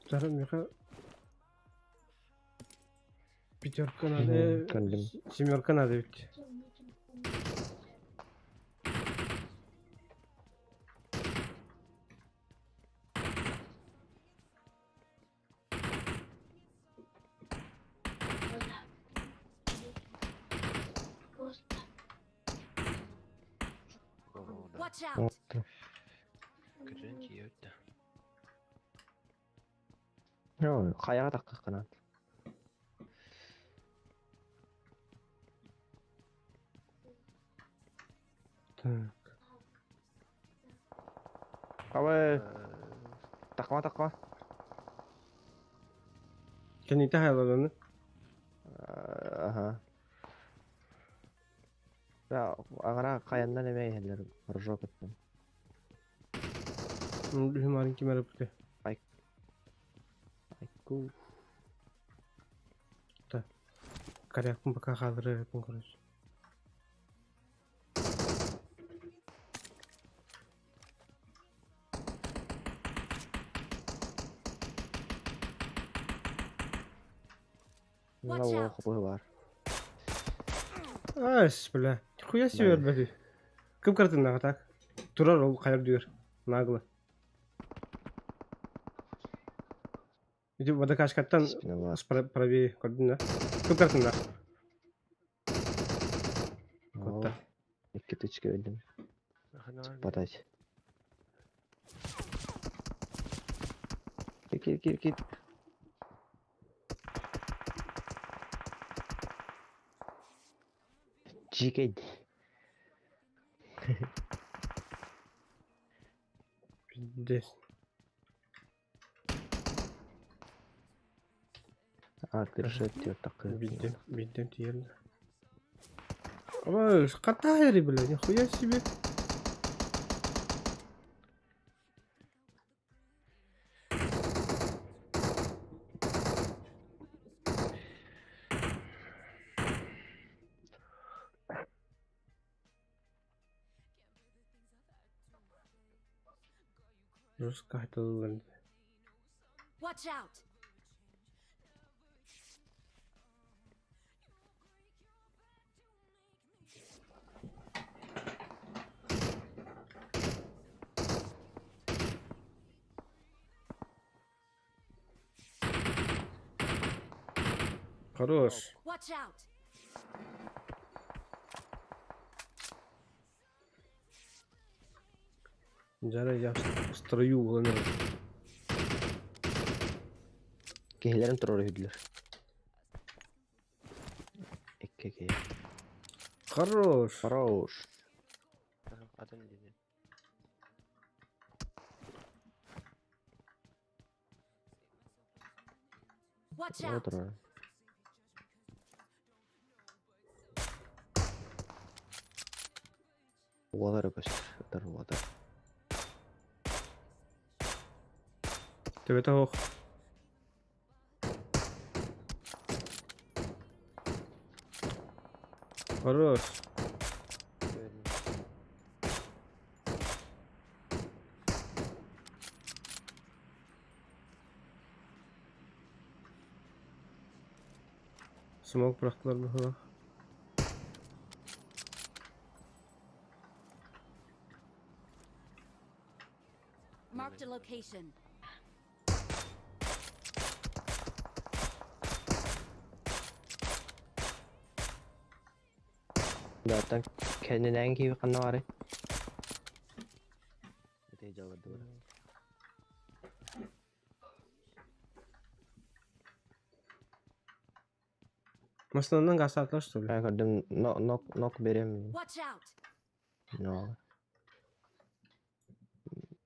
Сара меха пятерка надо, Көрдүм. семерка надо ведь. Watch out! Көтөн тиийэ да. Хайаҕа таххаххынаат. Так. Абы тахма тахма. Кэнниттэ хайалаланы. Аха. Аҕара хайаннан эмэ иһэллэр рожок өттүн. Үһүм ким эрэ бүттэ. Айку. Так. Корякпын пока хаалырыахпын короче. Watch Мына out. хопы бар. Ас, бля. Хуя себе өлбөтүй. Кым картыннаҕа так? Турар ол хайар дүөр. Нагло. Ити водокачкаттан Спина бар. правее көрдүн да? Кым картыннаах? Котта. Икки тычка өлдүм. Подать. Кир кир кир. Чикет. Пиздец. А, крыша такая. Бидем, бидем тиерді. Ой, катайри, бля, нихуя себе. Жестко хотел Watch out! Хорош. Watch out! Дьара я в строю буолан эрэр. Киһилэрин турар үһүдүлэр. Икки киһи. Хорош. Хорош. Атын диэн. Watch out! Турар. Уолары көстөр. Ытар уотар. Төбөтө оһох. Хорош. Смок бырахтылар быһыылаах. Marked a location. Даттан кэннинэн киһи ханна баарый? Ити дьаллардылар. Массыынанан гаастаатылар что ли? Мен көрдүм нок нок берем. Watch out! No.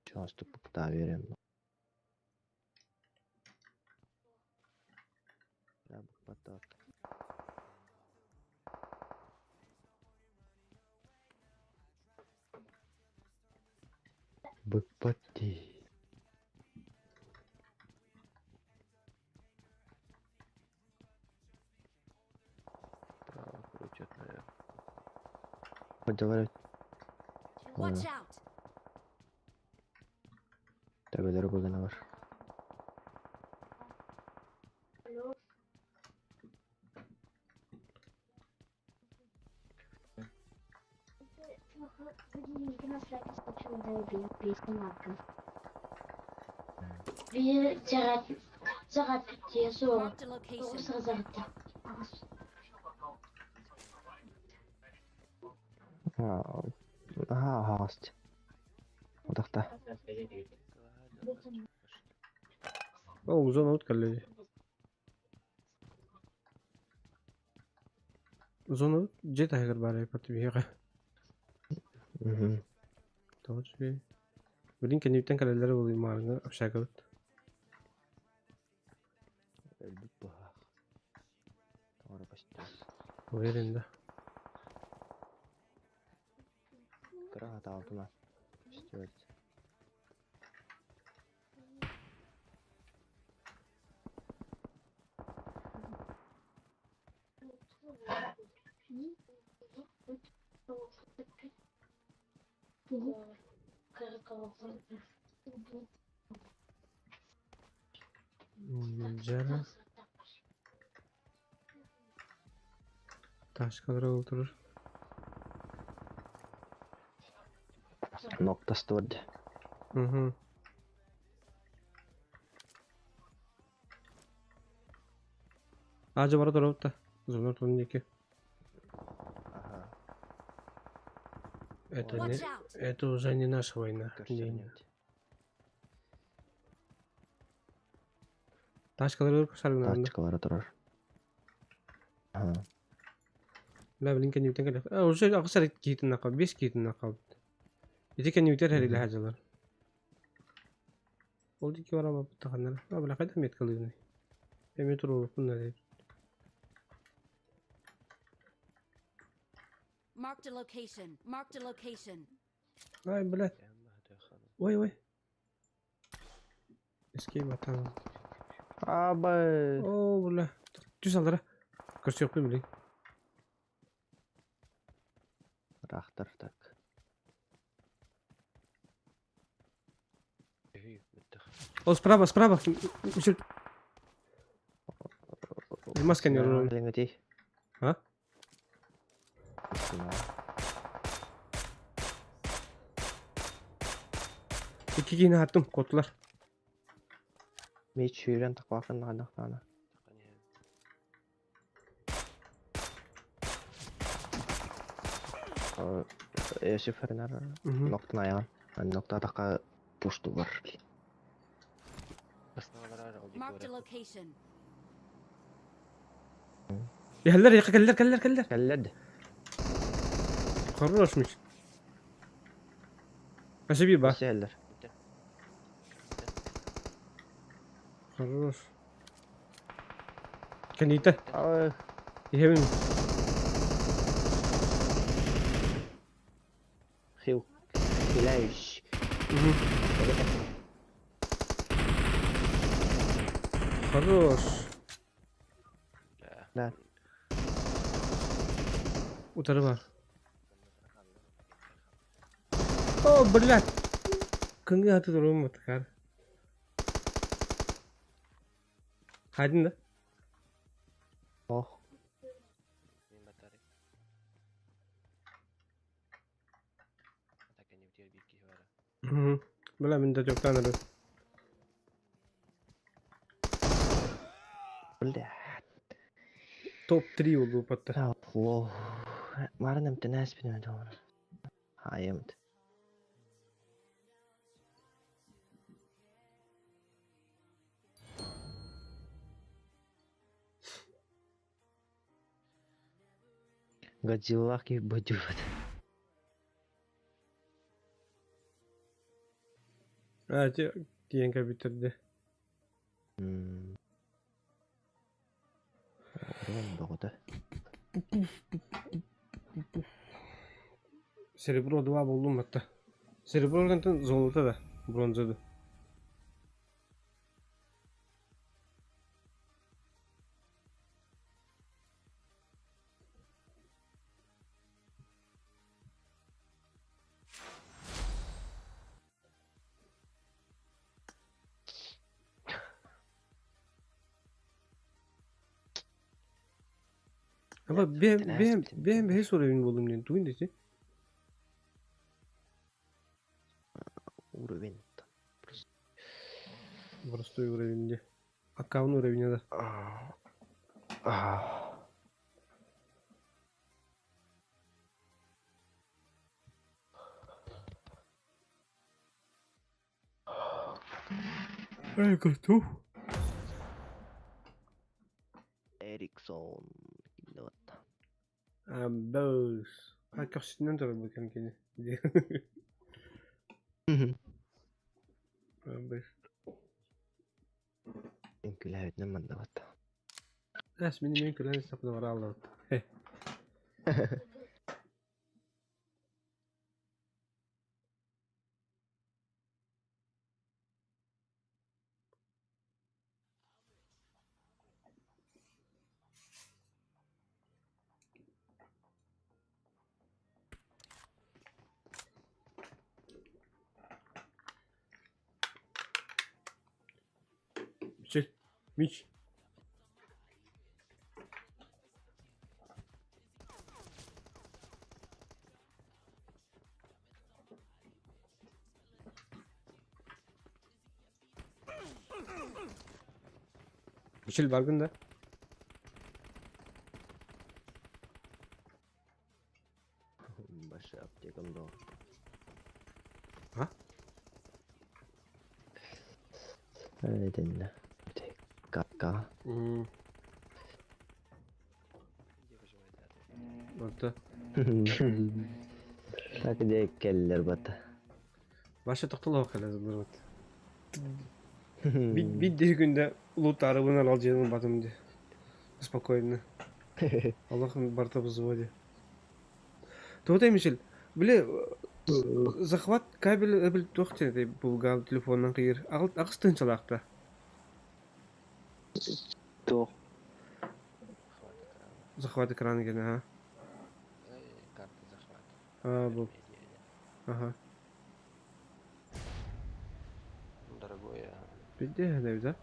Чугастык букта берем. Да, букпаттаат. Быкпат дии. Право крутят, наверное. Хотелар Watch out! төбөлөрө быгыналар. Marked a location. Аха аһаҕас Утахта. Ол зона ут кэллэ. Зона ут дьиэ таһыгар баар эбит биһиэхэ. Тоҕо үчүгэй. Билин кэнниттэн кэлэллэрэ буолуо маарыҥҥа общагабыт. Өлбүт быһаах. Тоҕо көстөр. Уверен да. Кыра хатаалтына. Көстүбэт. Дьара. Ташкалара ол турар. Ноктастыбар дии. Угу. Аадьа бара турабыт да. Зона ортотун диэки. Аха. Это не, Watch out! это уже не наша война. Көрсөр День. инибит. Тачкалары көрсөргүнэ. Тачкалара турар. Аха. Бля, билин кэнниттэн кэлэ. А, уже аҕыс эрэ киһитин хаалбыт, биэс киһитин хаалбыт. Ити кэннибитигэр эрилэһэ дьалар. Ол диэки бараммаппыт А, бля, хайдах меткалыыбыный? Эмиэ туруорукпун да диэбит. Marked a location. Marked a location. Ай, блядь. Ой, ой. Escape атаан. Абай. О, бля. Түс алдара. Көрсүөхпүн билин. Ыраахтар так. Ол справа, справа. Үсүл. Маска не руль. Билиҥҥитий. А? Икки киһини аттым, куоттулар. Мич сүүрэн тахпаакын наадахтаана. Иосиф Фернер ноктун айаҕын ноктаатахха пуштулар. Marked a location. Иһэллэр, кэллэр, кэллэр, кэллэр. Кэллэр да. Хорош, Мич. Спасибо, ба. Иһэллэр. Хорош. Кэнниитэ. Иһэбин. Хил. Хиляющ. Хорош. Да. Утары бар. О, блядь. Кыңгы аты турум маткар. Хайдын да? Ох. Бля, мин да жоктан эрэ. Бля. Топ-3 улуупатта. О, Марын эмтэнээс бинэ доор. Хайымт. Годзиллах киһи бодьуот. А, те тиийэн кэлбиттэр Уран бөҕөтө. Серебро 2 буллум батта. Серебро гантан золото да, бронза да. Ama ben бэһис уровень буоллум диэн тугун дии? Уровень. Простой уровень дии. Аккаунт уровень да. Эй, готов. Эриксон. Аббас. А көхсүтүнэн турар бу кэм кини. Аббас. Үҥкүүлээбитинэн маннабат. Эс мин мен күлэн сапна бара аллабыт. Мичил. Мич. Мичил баргын да? Баша аптекам доо. А? Этиннэ. Кака. Орто. Так где келлер бата. Баша тохтолоох кэлэ сылдьар Бит биир күндэ улуутаарыбын аралдьыйан ылбатым дии. Спокойно. Олох барыта взводе. Тугутай Мишель, били захват кабель эбил туох диэн булгаал телефонунан кыйыр. Аҕыс тыһыынчалаахта. Туох? Захват экрана гэнэ, а? Карта захвата. А, бу. Ага. Дорогое. Пиздец, да?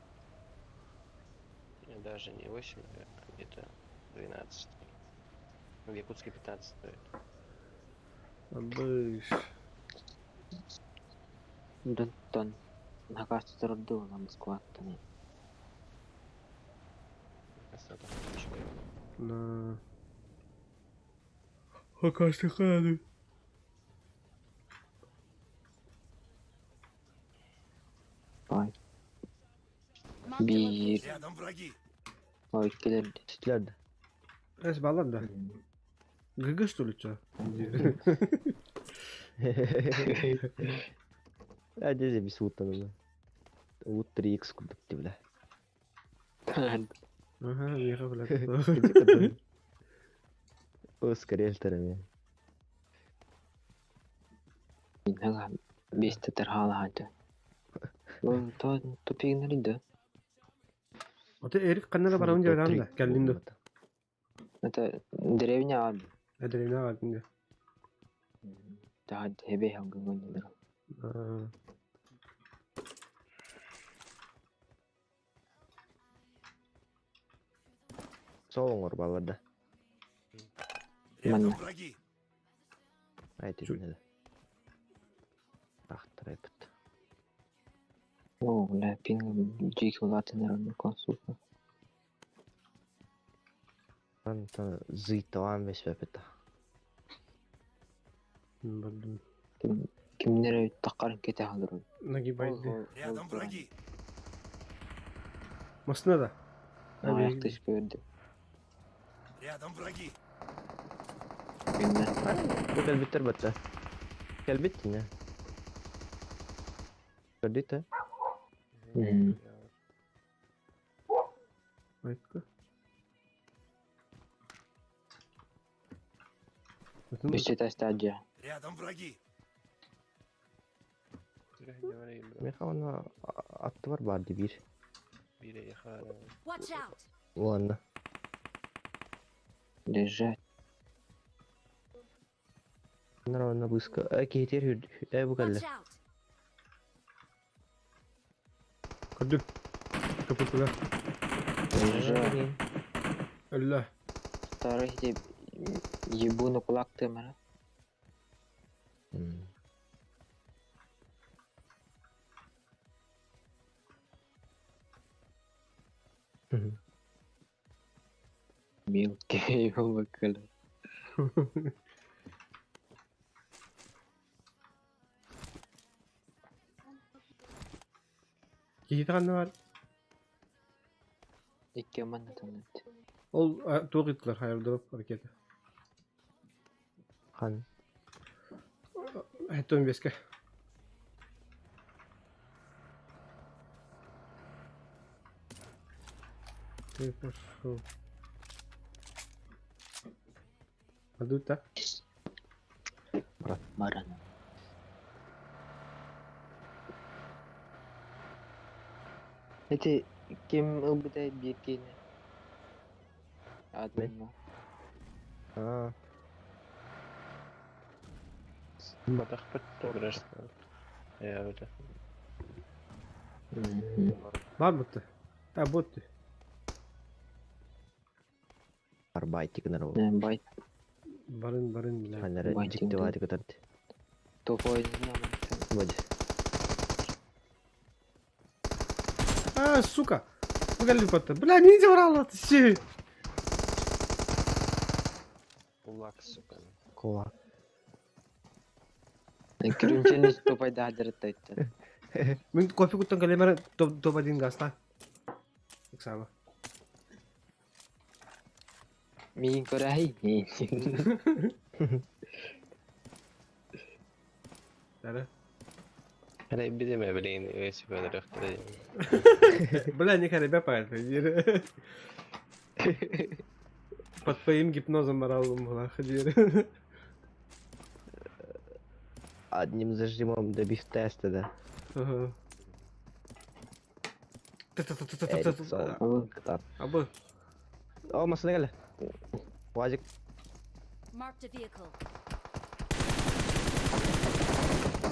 Даже не 8, а где-то 12. В Якутске 15 стоит. Абыш. Донтон. Накаас турдуу Москваттан. На. Хакастыханы. Бай. Marked a Биир. location. Рядом враги. Ой, иккилэр. Түстүлэр да. Эс балар да. ГГ что ли чё? Ә, дези бис уттан. Ут 3x курдук ти бля. Ага, меха, блядь. О, скорее вторыми. Минһага бес тархаалаһаата. Ол то тупигнери да. Ото Эрик каннара барабын жайдан да. Келдин да. Это деревня ад. Эдерина калдин да. Тахад хебе хангыгын. Солоңор балар да. Рядом Манна. враги. Ай, ти да. Ахтарайпыт. О, бля, пинг жик улатынер консулка. Антон зыйталан бес бепета. Бардым. Кимнер таккарын кете халыр. Нагибайды. Рядом враги. Масына да. Аякташ көрдү. Рядом враги. Минне. Бу келбиттер батта. Келбит не? Көрдүт Мгм. Айтка. Үстө тастаджа. Рядом враги. Меха оны атты бар барды бир. Бире яхара. Watch out! Ладно. Лежать. Нара близко. Э, кейтер хүрд. Э, бу Watch келди. out! Көрдүм. Капытыга. Лежать. Өллө. Старых деп ебуну кулак тымара. Милки бакылы. Кейті қанна бар. Икки манна тонат. Ол туох иттилер хайырдырып ракета. Хан. Хеттон беске. Ты пошел. Адута. Баран. Эти ким ылбытай биркини? Админ. А, Батах бітті Я өте. Бар бутты. А бутты. арбайтик нар. Бай Барын барын бля. Ханара Байтик жикти да. вадик тарты. тупой. Вадь. А, сука. Погали потом. Бля, не забрал это. Си. Кулак, сука. Кулак. Күрүнчени тупой да хадырыттайт. Мен кофе куттан калемер топ топ один гаста. Оксана. Миин көрәй. Да. Хәле бидеме билейин, өсі бөдір өқтірі. Бля, не харебя по Под твоим гипнозом моралом была ходили. Одним зажимом добив теста, да. Ага. Эриксон. Кытар. Абы. О, масына келе. Вазик. Marked a vehicle.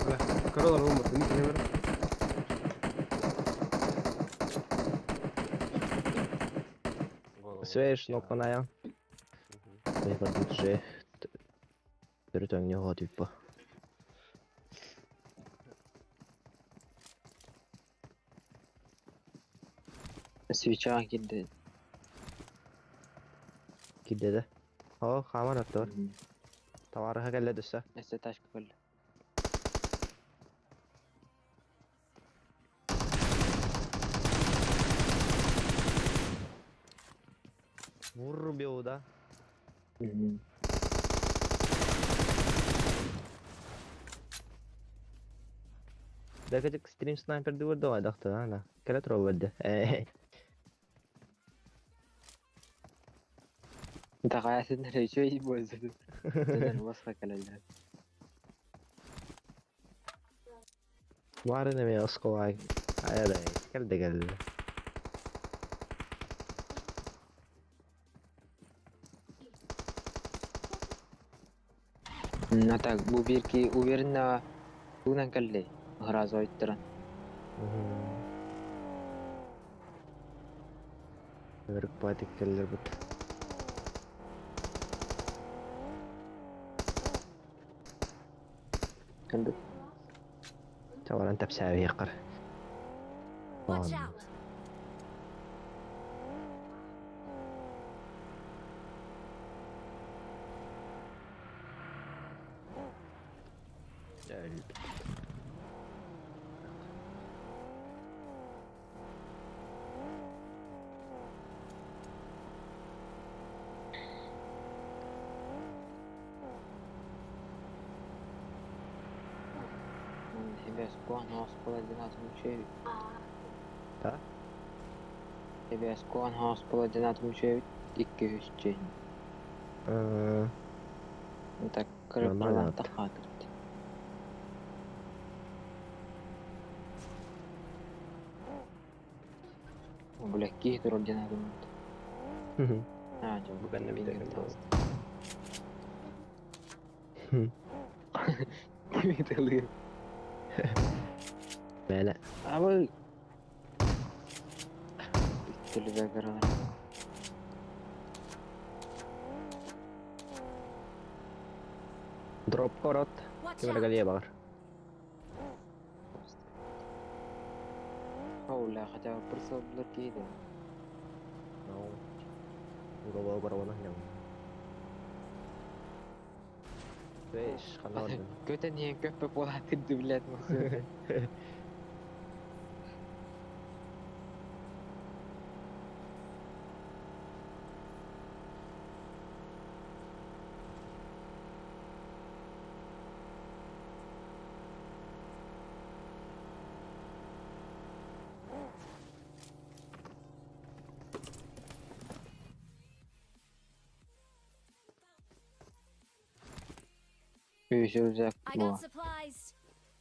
Бля, королар olmadı. Не кемер. Свеш, нокпаная. Мен же. Төрөтөң не типа. Свеча кирди. Кидде да. О, хамар аттар. Табаарыһа кэллэ дөссө. Өссө тачка кэллэ. Вырубил, да? Мгм. Да кэтик стрим снайпер дуур да айдахта ана. Кэлэ тураллар Э. Даҕаатын эрэ үчүгэй буолсу. Дьонор босхо кэлэллэр. Баарын эмиэ оскуолаҕа айадай кэлдэ кэллэ. А так бу биир киһи уверенно тугунан кэллэй? Сразу ыйыттаран. Ырыкпатик кэллэрбит. Кэлбит. Чабаран тэпсээбиэххэр. Watch out! Эбэс куон хоспула динат мүчөбүт. Да? Эбэс куон хоспула динат мүчөбүт. Икки үс чейин. Так Нормально. кырыппалан тахаатырт. Бля, киһи турар динат А, Бу кэннэ билген билген таҕыста. Кими тылыыр? Бэлэ. Абы! Үттүлүбэ кыралар. Дроп корот. Watch Ким эрэ out! кэлиэ баҕар. Оула, хотя бы прицел булар киһи да. No. Угол барабана ням. Беш, ханна бардын. Көтөн иһэн көппө буолаатырды билээт махсыта. Үс рюкзак I буо. got supplies.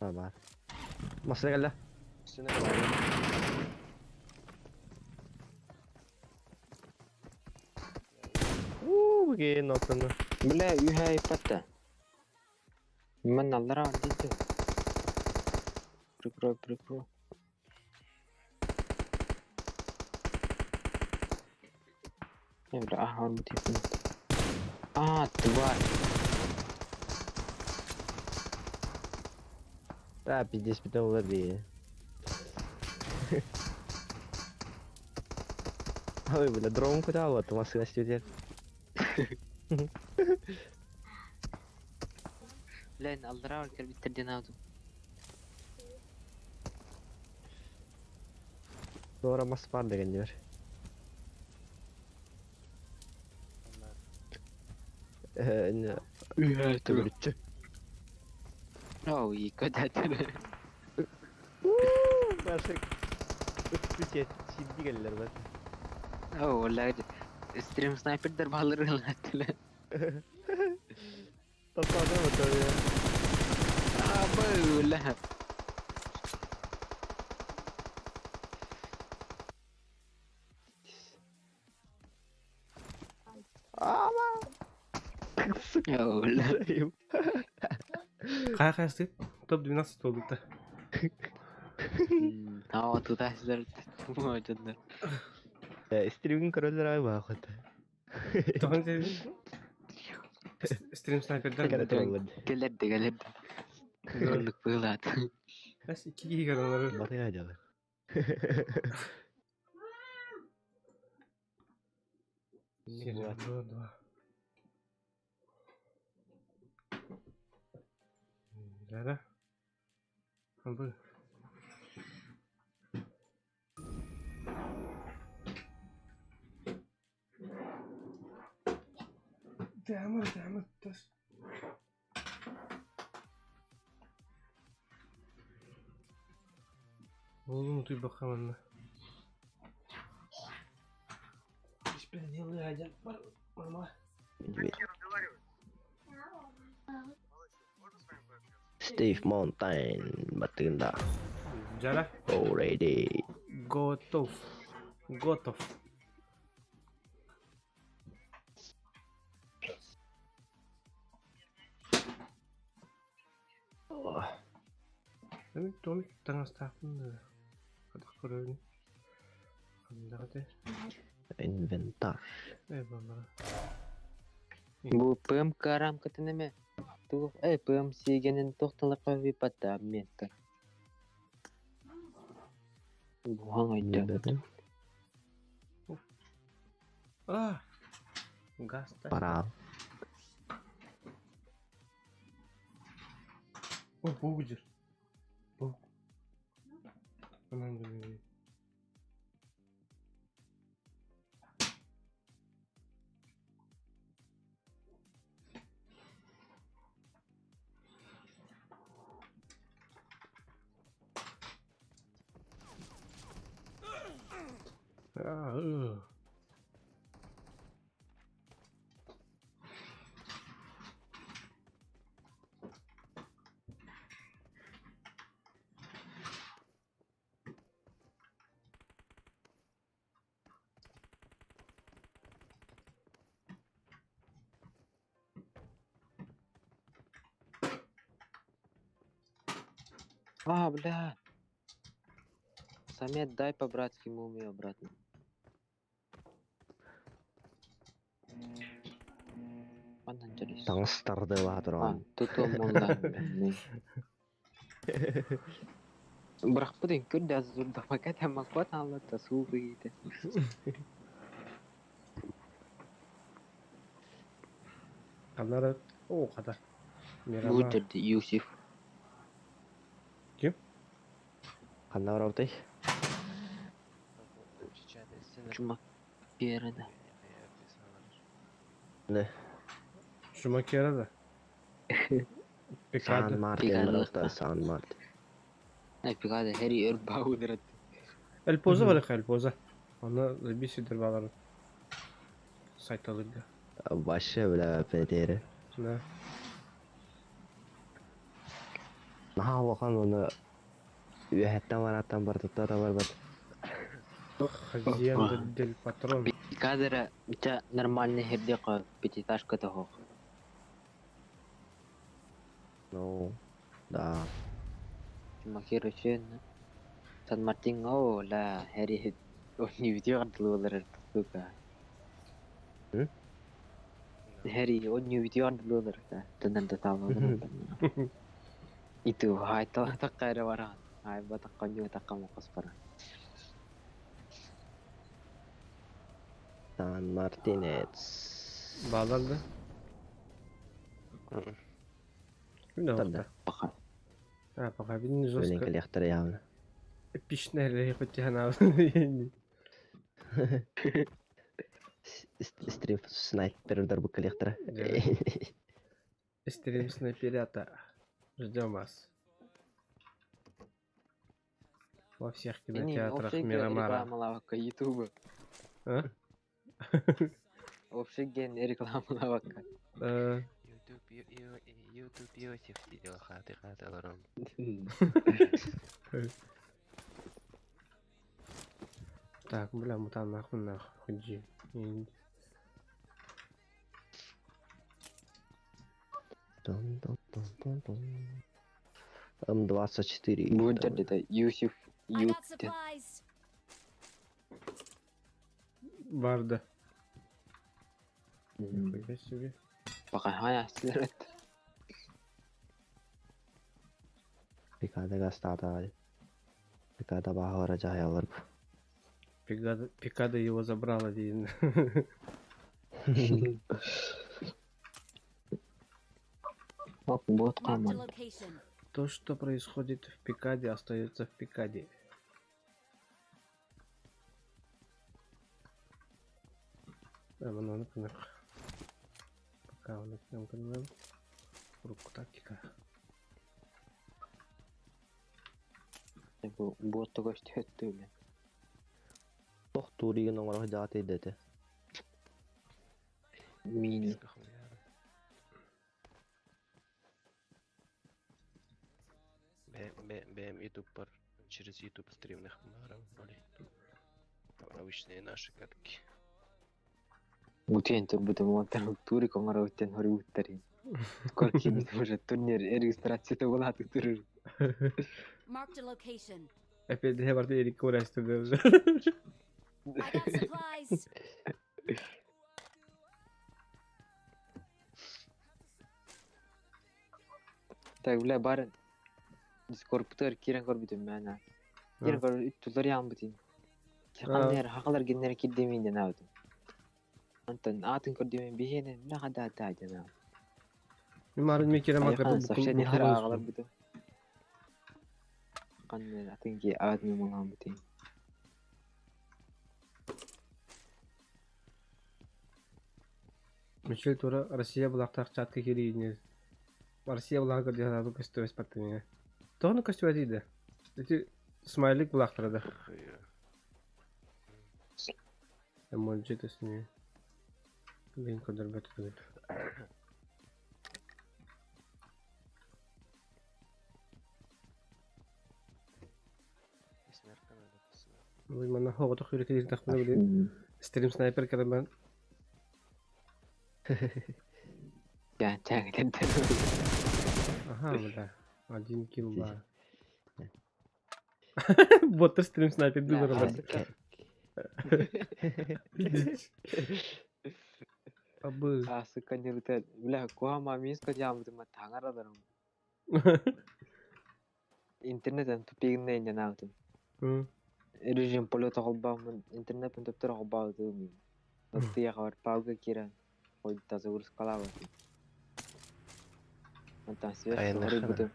Бар. Масына кэллэ. Үстүнэ кэллэ. Уу, киин оттону. Бля, үһэ айпатта. Мен аллара диде. Прикрой, прикрой. Не, бля, ага, он будет. А, тварь. Да, пиздец, битэ олар дии. Ой, бля, дрон куда вот, машина стюдер. Лен, аллара кэлбиттэр диэн аатым. Дора мас бар деген дер. Э, Үһэ төгүрүччү. Оу, и көтәтер. Башык. Үтпүтет, сидди келлер бат. Оу, ола стрим снайпердер балыр ылаттылар. Таппады вот я. А, бля. Ама. Оу, бля. Хайа хайа Топ-12 буолбута. Аа, тутаачылар дьоннор. Стримин көрөлөр ай баахыт. Тоҕон стрим снайпердар Кэлэ тураллар. Кэлэрдэ, кэлэрдэ. Оннук быылаат. Эс икки киһи көрөлөр. Батыга дьалы. Два, два. Жара. Бу. Тәмір, тәмір, тас. Буолун утуйбакка манна. Исправил один. Мама. Стив Монтайн батында. Жара. Already. Готов. Готов. Эми томик таҥастаахпын да хатах көрөбүн. Ханнаҕа Инвентарь. Э баллара. Бу ПМК рамкатын эме. Туох э ПМ сиэгэнин туох талакка выпата метка. Буһаң өйдөбүт. А! Газ та. Пора. О, бугдер. Буг. Анан гына. А, ы. А, бля. Самет, дай по-братски мумию обратно. Манна интересно. Таҥастарды А, баатыран. тут он мулла. Бырахпытын күн да зурдамака тамакпат алла суу быйыты. Канара. О, ката. Бу Мирама. жерде Юсиф. Ким? Ханна барабытай? Чума Керада. Шумакера да. Сан Пикада. Мартин Пикада. барабыта, Сан Мартин. Ай пикада хери өр баудырат. Эльпоза бар Эльпоза. Аны забисидер балары. Сайталырга. Вообще, бля, петери. Да. Наһаа улахан оны үөһэттэн бараттан бартыттан да барбат. Хазиенда дель патрон. Пикадера ча нормальный херде ко пятиэтажка того. Ну, да. Чума Керочен. Сан Мартин о ла хери он видео ардылар сука. М? Хери он видео ардылар да. Тенен да таалар. Itu хай та таккайра баран. Хай ба такканю таккам коспара. Сан Мартинец. Баларды. Да. Тарда. Баха. А, пока видно Блин, жестко. коллектор явно. Эпичная ли хоть она. Стрим снайпер дарбы коллектора. Стрим снайперята. Ждем вас. Во всех кинотеатрах Мирамара. Рекламалавака Ютуба. А? Вообще ген рекламалавака. YouTube, YouTube Иосиф сидел, хаты хаты лором. Так, бля, мутан нахуй нахуй. Ходи. Тун-тун-тун-тун-тун. М24. Будет там. где-то Юсиф I got Ют. supplies. Барда. Нихуя себе. Пока хая силерет. Пикада гастата. Пикада бахара жаялар. Пикада, Пикада его забрала, видно. Ок, бот Marked a команд. location. То, что происходит в Пикаде, остается в Пикаде. Мананы кынах. Пока он кынах. Руку тактика. Бу буотта көстүөттү бile. Тохтуур игин оҥоро дьаҕа тиийдэтэ. Мини. БМ YouTube пар через YouTube стримных роли. Обычные наши катки. Утиэн турбутум уонтан турик оҥоро уттен хориуттарин. Коркин уже турнир регистрацията булааты турur. Marked a location. Опять я барда Эрик Курасты уже. I got supplies. Так, бля, барын. Дискордтар кирен көрбүтүм мээнэ. Кирен көр үттүлэр яамбытын. Хакалар хакалар геннер кирдемин ден аабытым. Антон атын көрдүмэн биһиэнэ бля хада та ден аабытым. Марын мекере Айхан сообщениялар аагалар бутум. Каннер атын ки аатын молаан бутын. Мишель тура Россия булактак чатка кирине. Россия булага көрдө костюм спаттыны. Тоғны костюм дейді. Эти смайлик булактырды. Эмоджи төсүнө. Блин, көдөр бөтү. Смерка надо писать. Бу манна хогото хүрүтэ тахмына билин. Стрим снайпер кадаман. Я чаң Ага, бля. Один килл ба. Боттер стрим снайпер Бля, дылар. Абы. Асыка нирутел. Бля, куама минско жаамытым таңарадарым. Интернет тупигиннен жанаабытым. Режим полета холбаамын, интернет төптөр холбаабытым. Тыя хабар пауга кирен. Хой таза урус калабытым. Антан связь Айнахана. хорибутум.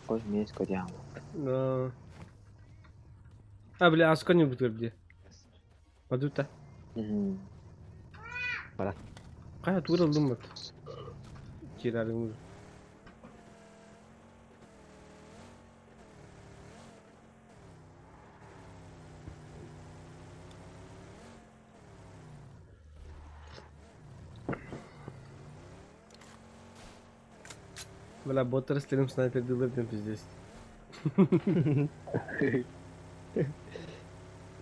Кой минско жаамы. А, бля, аска не будет где. Падута. Кая тура лумат. Кирарым. Бля, боттер стрим снайпер дылыр дем пиздец.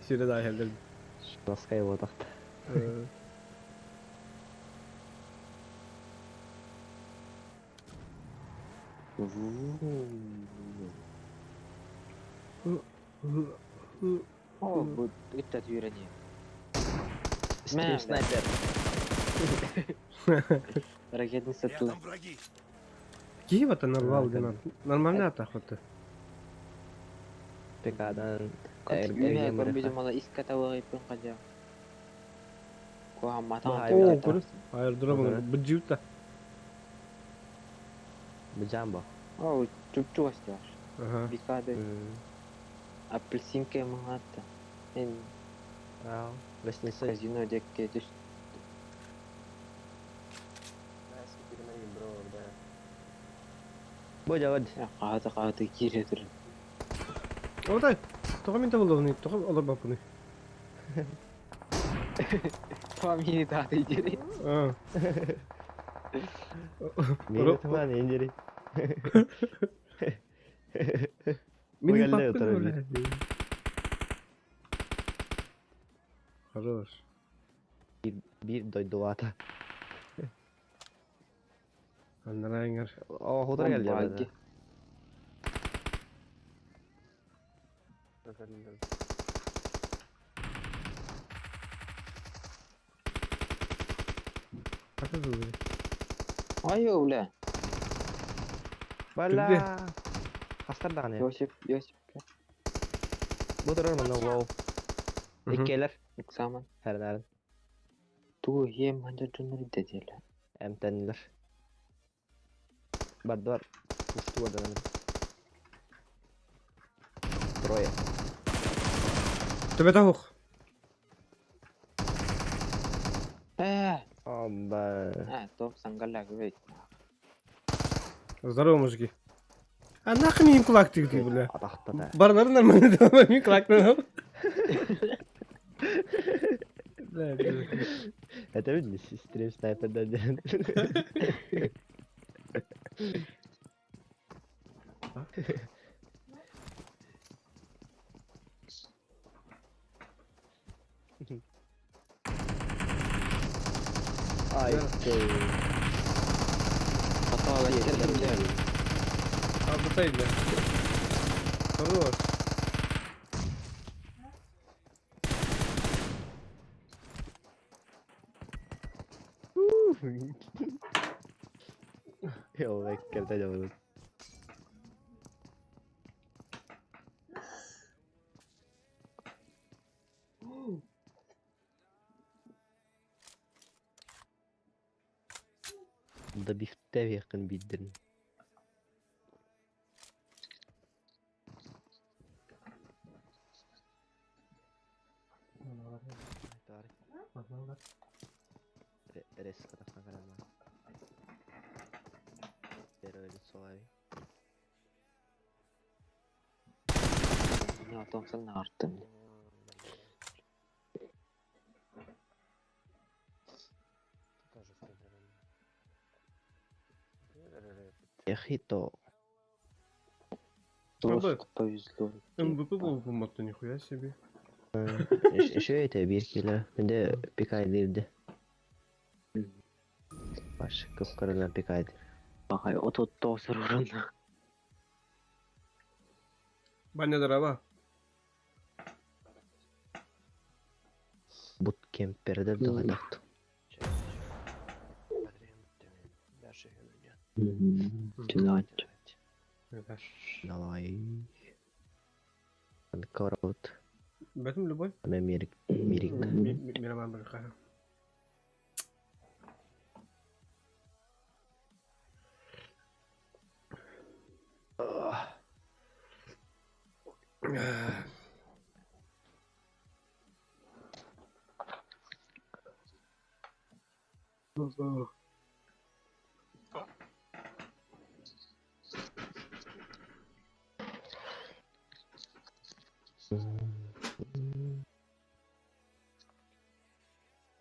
Сюда да хелдер. Наскай ботахта. О, бу итта түйрени. Стрим Мә, снайпер. Ракетница тыл. Рядом враги. Киева-то нарвал, Динан. Нормально атахоты. ПК-дан Үмә көрбүтүм мала иска табыгы иппен кажа. Куам матан. О, көрүс. Аэродромы быджиута. Бжамбо. О, чупчу бастар. Ага. Бикады апельсинка маңатта. Эн Ау. Весница. казино декке түш. Бодя вот. Кааты кааты кире тур. Одай. Тоға мен табылды тоға олар бапыны. Фамилия таты жери. А. Мені туман индери. Мини Угольный папканы, утро, блядь. Хорош. Бир дойдулата. Аннарайңар. О, хутор келди. Ата дылы. Айо, бля. Бала. Хастар даганы. Йосип, Йосип. Бу турар манна вау. Иккелер. Экзамен. Хәрнәрин. Ту ем ханжа жунур деделе. Эмтенлер. Бар бар. Устуоданан. Трое. Төбөтө суох. Э, Амба. э, топ сангалла гүбейт. Здорово, мужики. А нахуй мне им кулак ты, бля. Атахтата. Барылары нормально да, мен кулак Бля, бля. Это видно, стрим снайперден диэн. Ай, Хата бля. А, бутай, бля. Хорош. Йоо, кэлтэ дьабылын. Да бифтевиэххин биирдэрин. Рес атахтан карама. Pero soy. Не, Томпсон артым. Тоже в принципе. Эхито. Просто повезло. МВП был по нихуя себе. Еще это бир кило. Менде пикайдырды. Баш кыпкырынан пикайды. Бахай, отот тоосор урунна. Баня дрова. Бут кемпердер дагадакты. Дальше нет. Түнат. Давай. Анкорот. Бэтм любой. Аме мирик. Мирик. Мировая барыха.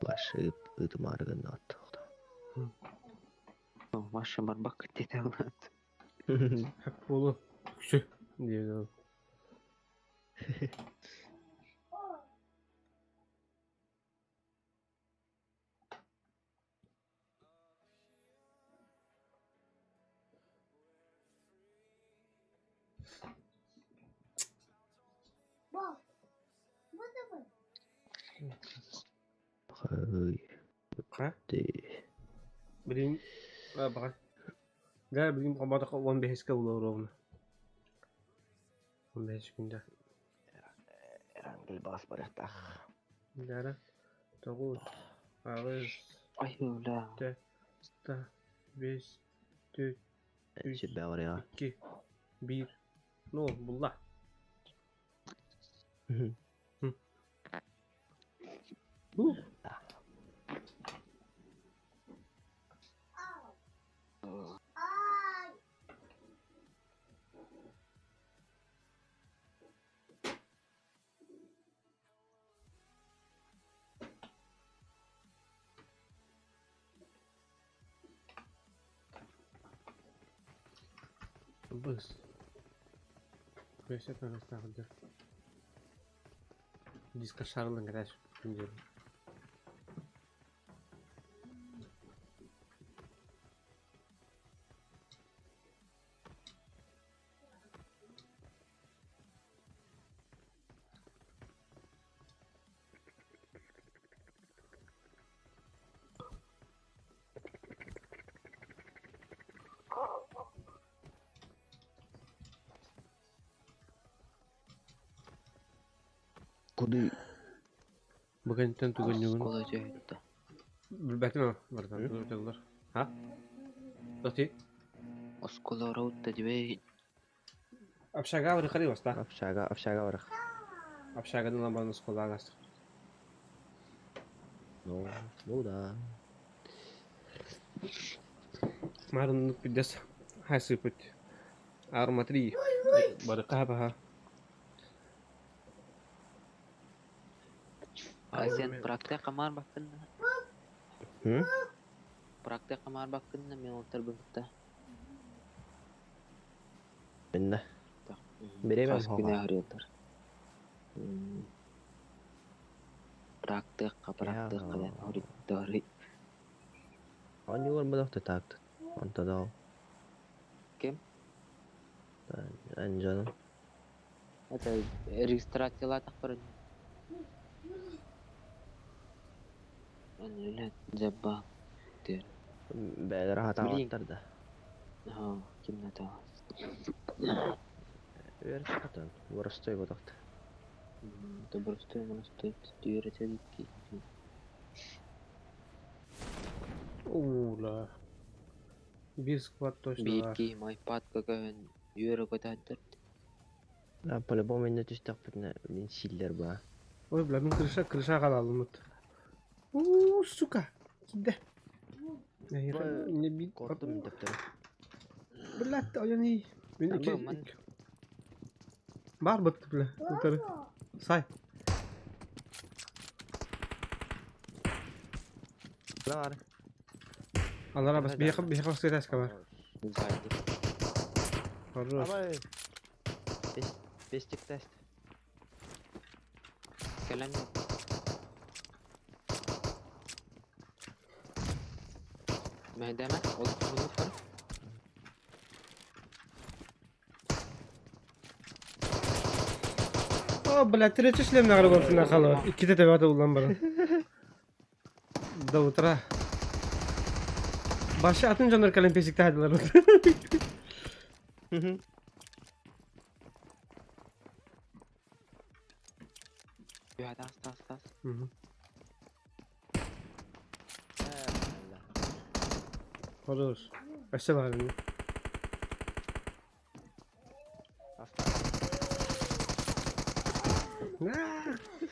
Баш ытымаргын ат. Маша барбак дете алат. Хеп болу. Күші. Диye. Ой. Ха? Ты. Блин. А, бага. Да, блин, комбатaka 15 ке болор ровно. 15 күндә. Эрангел бас барахтах. Дара. 9 6 Ай, бля. 7 5 4 Сүрбэ барыга. 2 1 Ну, булла. Быс. Бес это настағыды. Диска шарлын граш күндер. Куды Бүгінтен түгін югін. Кола жайытта. Билбэтим ама бардан тыллар. Ха? Доти? Оскуола утта дибэй. Общага барыхары баста. Общага, общага барах. Общаганы ламбан оскуолаҕа астық. Ну, ну да. Маарыннык пидес хасыпыт. Арма 3. Барыка баха. Айсен практика маар баккынна. М? Практика маар баккынна мен олтар быкта. Минна. Бириэмэм Хас хоҕо. күнэ аһырыыллар. Практика, практика диэн хоруйдары. Оонньуур бадах таактыт. Онто да Ким? Эн дьонум. Это регистрациялаатахпарын. Аны жабба. Бээлэр Блин. хатаабаттар да. Ха, ким на Үөр хатан. Боростой бодохт. Это простой, простой, түөрэтэ Ула. Биир склад точно Биир бар. киһи iPad көкөһөн үөрэ көтөһөнтөр. Да, по-любому инне түстэхпитинэ блин сииллэр баа. Ой, бля, мин крыша, крыша қалалымыт. У, сука. Киде. Бля, Не бит. Кордум төптөрү. Блядь, аяни. Мин Там ики. был ман. Бар бытты, бля. Утары. Сай. Да бар. Алара бас бияқы бияқы бас кетеске бар. Сзади. Хорош. Абай. Бес бестик тест. Кэлэн Мэдэме, ол муннук бар. О, блядь, третий шлем нагры болсын нақалы. Икките тебе ата улан бар. До утра. Башы атын жонор кален песикте хайдылар. Үһэ тас тас тас. Хорош. Өссө бар.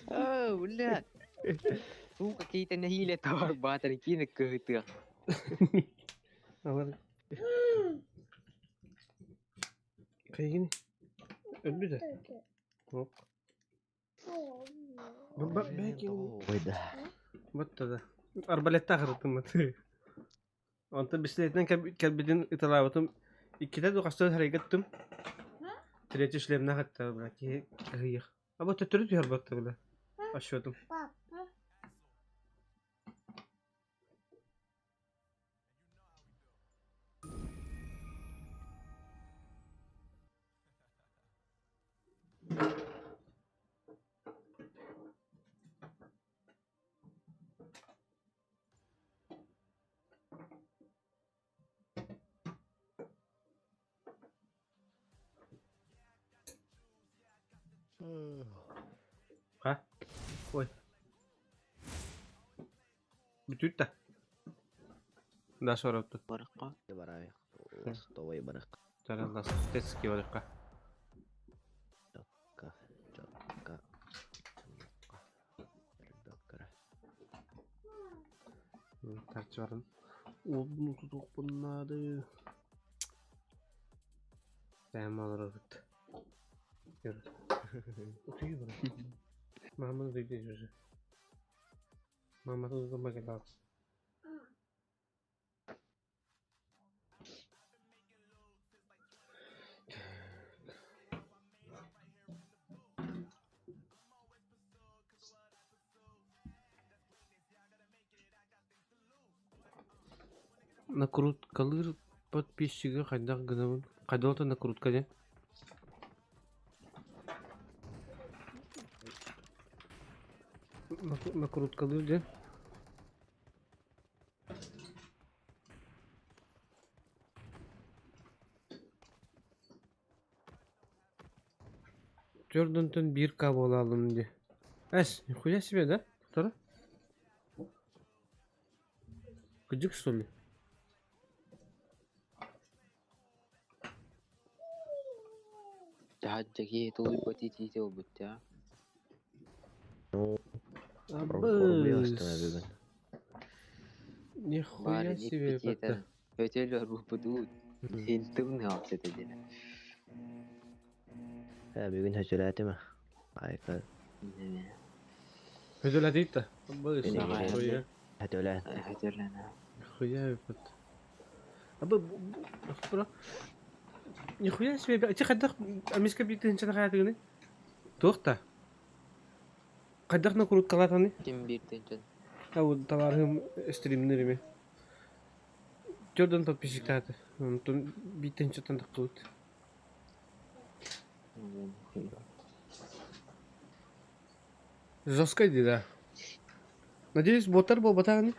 Оо, бля. Сука, какие-то нахиле товар батыр кини кыһытыа. Алар. Кайгин. Өлбү да. Оп. Бәки. Ой да. Батта да. Арбалетта ахырытым. Онта бислетнен кәлбидин италабытым. Икките дуқасты харайгаттым. Третий шлемна хатта бля ки кыйык. Аба төттөрү түһөр батта бля. Ашотум. Ха? Ой. Бүтүт да. Да соропту. Барыкка. Барай. Столой барак. Тараллас тетски барыкка. Чокка. Чокка. Чокка. Тарчы барын. Олбуну тутук буннады. Бәм алыр бит. Yürü. Утуyu bırak. Мама дойду уже. Мама тут дома келал. Накруткалыр подписчиги хайдах гынабын. Хайдалата накрутка де. Накруткалыр де. Төрдөнтөн бир к бола алым де. Эс, нихуя себе, да? Второй? Кыдык, что ли? Таһаджа киһи тулуйбат итиитэ ылбыт аа. Ну, орбуй астына Абыс. бүгүн. Нихуя Барин себе иппитиэтэн батта. өтөл орбуппутуут. Хинтымны алсета диэн. Э, бүгүн хөтөлөөтүм а. Айка Хөдөләдит. Абыс. Мин Нихуя. хөтөлөөн. Өтөлөн. Нихуя бат. Абы бро. Нихуя себе. Ити хайдах амиска битин чана хаятыгыны? Туохта. Хайдах на куруткалатаны? Ким бииртен Ау товарым стримнерими. Төрдөн подписчиктааты. Онтон битин чатан таккыбыт. Жестко иди, да. Надеюсь, боттар был батаганы.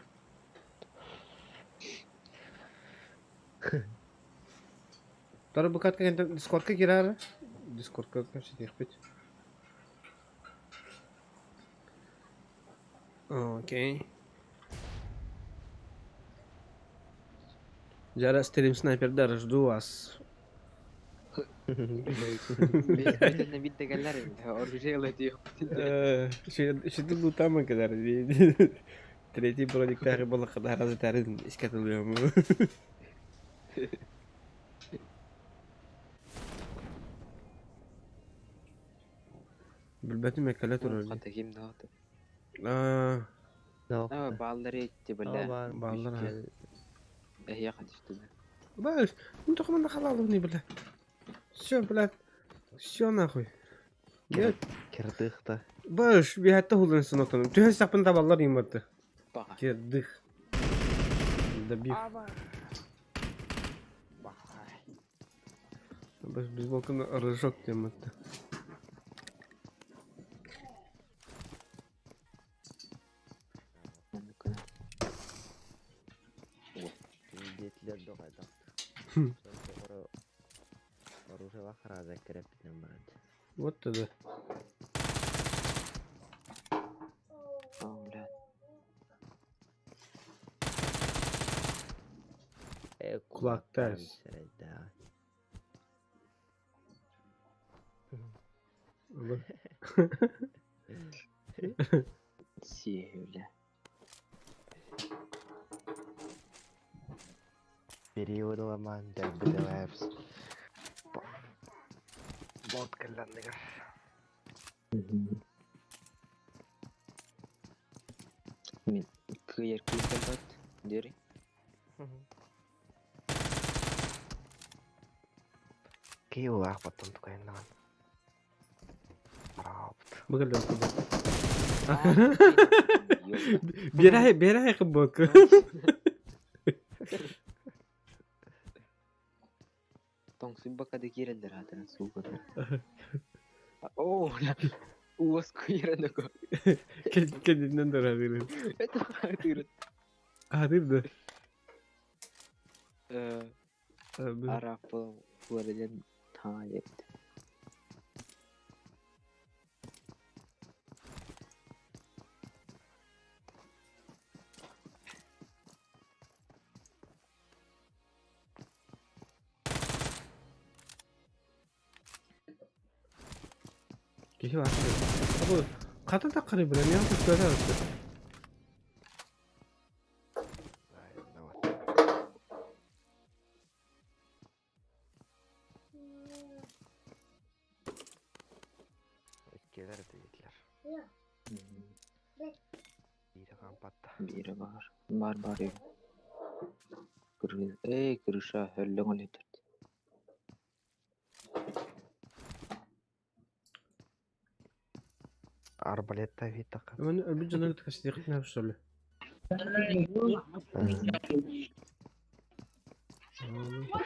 Тары букатка дискордка кирары. Дискордка значит ехпить. Окей. Жара стрим снайпер жду вас. Бетен битте келлер оружие ылатıyor. Şimdi лутама kadar. Третий брониктагы балыкка разы тәрин искә тылыям. Билбәтим мәкалә турар. Хата ким дааты. Аа, No. Аа баллар етти бля. Бар. Баллар, ха. Эхе катышты. Баш, ну только мы халалу не бля. Все, блядь. Все нахуй. Нет, Кирдыхта. баш, бихатта хулын сынотын. Түһән сапын табаллар иматты. Баха. Кирдых. Добив. Баш, бейсболканы рыжок тематты. Детлер догайда. Оружие храза керепитнен барат. Вот тогда. О, бля. Э, Кулактар. Да. Си, бля. Период ламан дәбдәләпс. Бот кэлләннигер. Мен кыйыр кыйыр дери. Кей улаах баттан тукайнан. Арапт. Бүгін Берай, берай қыбок. Тоңсуй бакада кирелдер хатырын сууката. О, бля. Уос кыйыр Кендинен дора берем. Это хатырын. А, да. Арап буардан та епти. Кихи бар. Абы, ката таккары билем, я тут көрө. Келер детлер. Бири кампатта. Бири бар. Бар бар. Кыргыз. Эй, крыша, хөллөң олетер. Арбалетта витака. Мен өбүт жана касидек что ли?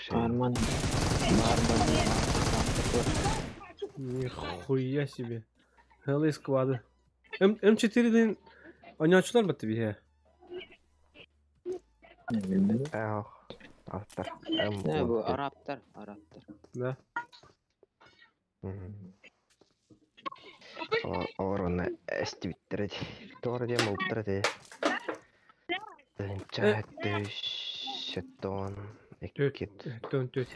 Арман. Бар бар. Нихуя себе. Хелли сквады. М М4 ден ойнаучулар батты бие. Билбедим. Эх. Автор. Не, бу араптар, араптар. Да. Орона эстибиттерет. Тор дем ултырды. Тынча төш тон иккит. Төн төт.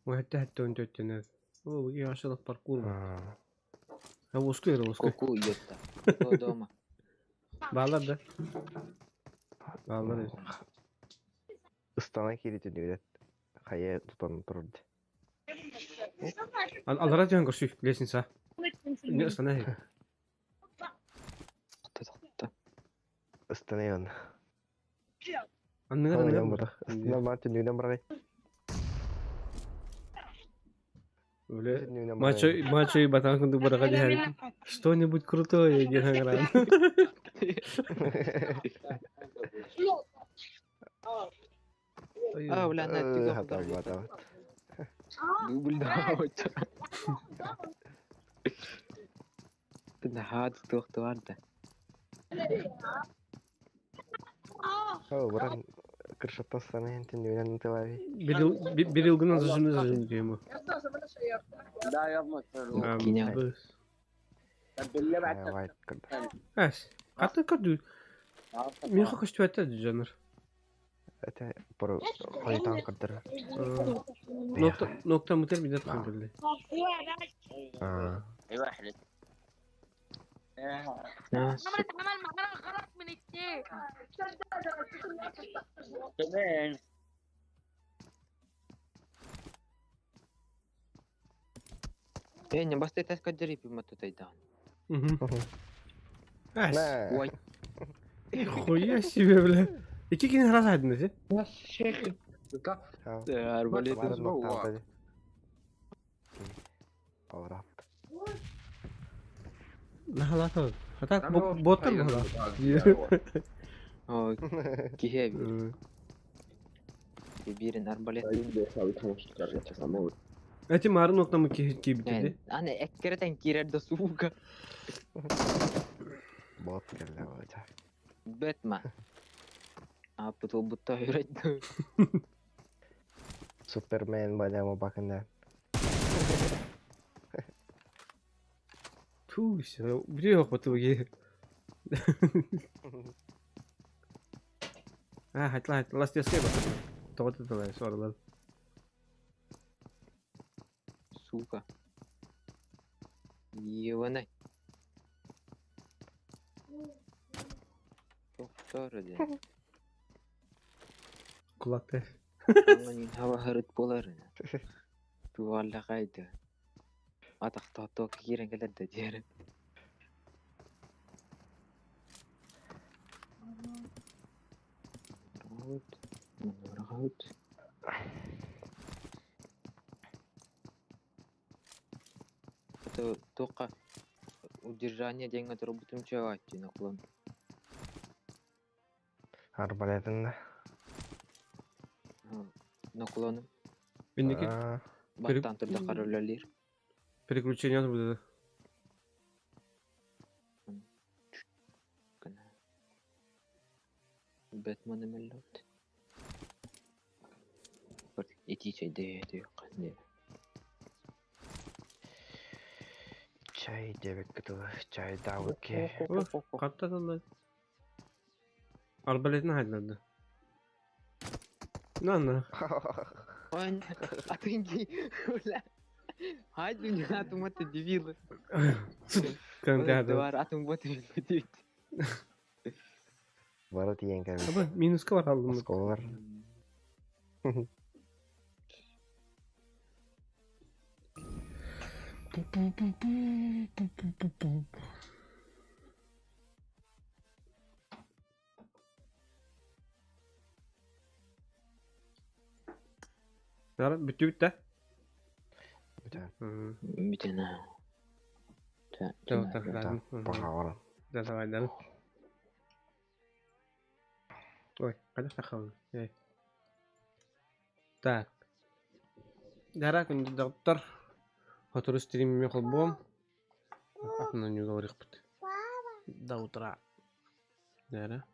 Уһатта төн төт тенер. О, я вообще паркур. А узкий, узкий. Куку ёпта. Кто дома? Баалар да? Баалар эбит. Ыстана кииритин үөрет. Хайа тутан турар. Аллара түһэн көрсүй, лестница. Не ыстана иһит. Тохто. Ыстанайын. Анныгар Анныгар анныгар. барах. Ыстана баар түннүгүнэн барай. Бля, Түннүгүнэн мачо, барай. мачо и батан курдук бараха диһэр. Что-нибудь крутое диэн хаҥыраан. А, бля, на ты Хата бата. Дубль давайте. Наһаа туох да. О, баран крышаттан ыстанайын түннүгүнэн тылаби. Бирилгынан зажимны зажимны диему. Кине. Вайт кырда. Әс. Хата көрдү. Мен көстүбэттэ жанр. Это пору хойутан кырдыр. Нокта нокта мутер бидет кырдыр. Аа. Нас. عملت عمل معانا غلط من التيك. Эне басты тас кадери пимату тайдан. Әс. Ой. Хуя себе, бля. Ики кини раз айдын десе. Арбалет. Пауэр Нахалата. Хата боттар бала. О, кихе бирин арбалет. Эти марын нокта ки ки битеди. Аны эккеретен кирер да сука. Бот келе болча. Бэтмен. А потол бутта үйрәтті. Супермен баляма бакында. Ту, все. Бри хопотуги. А, хатла хатла лас теске ба. Тоғыты талай соралар. Сука. Ебаный. Тоқтар ден. Кулакты. Аңын хава харыт болар. Туалла қайды. Атақ тоқ кирен келеді дері. Раут. Раут. Это только удержание деньги роботом чавать наклон. Арбалетин. Наклоном. Бендеки Баттан турда карололир. переключение будет. Бэтмен эмеллот. Ити чайды қанды. Чай дебек күтү. Чай дауке. Катта талай. Арбалетин хайдларды. На на. Ой, а ты не... Бля. Хайду не атом это дебилы. Кән Бар атом вот это. Бары тиен кәбит. Аба минуска бар алдым. Осколар. Нара бүтү бүтті. Бүтә. Бүтәнә. Так, так, да. Паха Да, давай, да. Ой, қайда тақалым? Эй. Так. Дара күнді доктор. Хотуру стрим мен холбом. Атынан не говорих бит. До утра. Дара.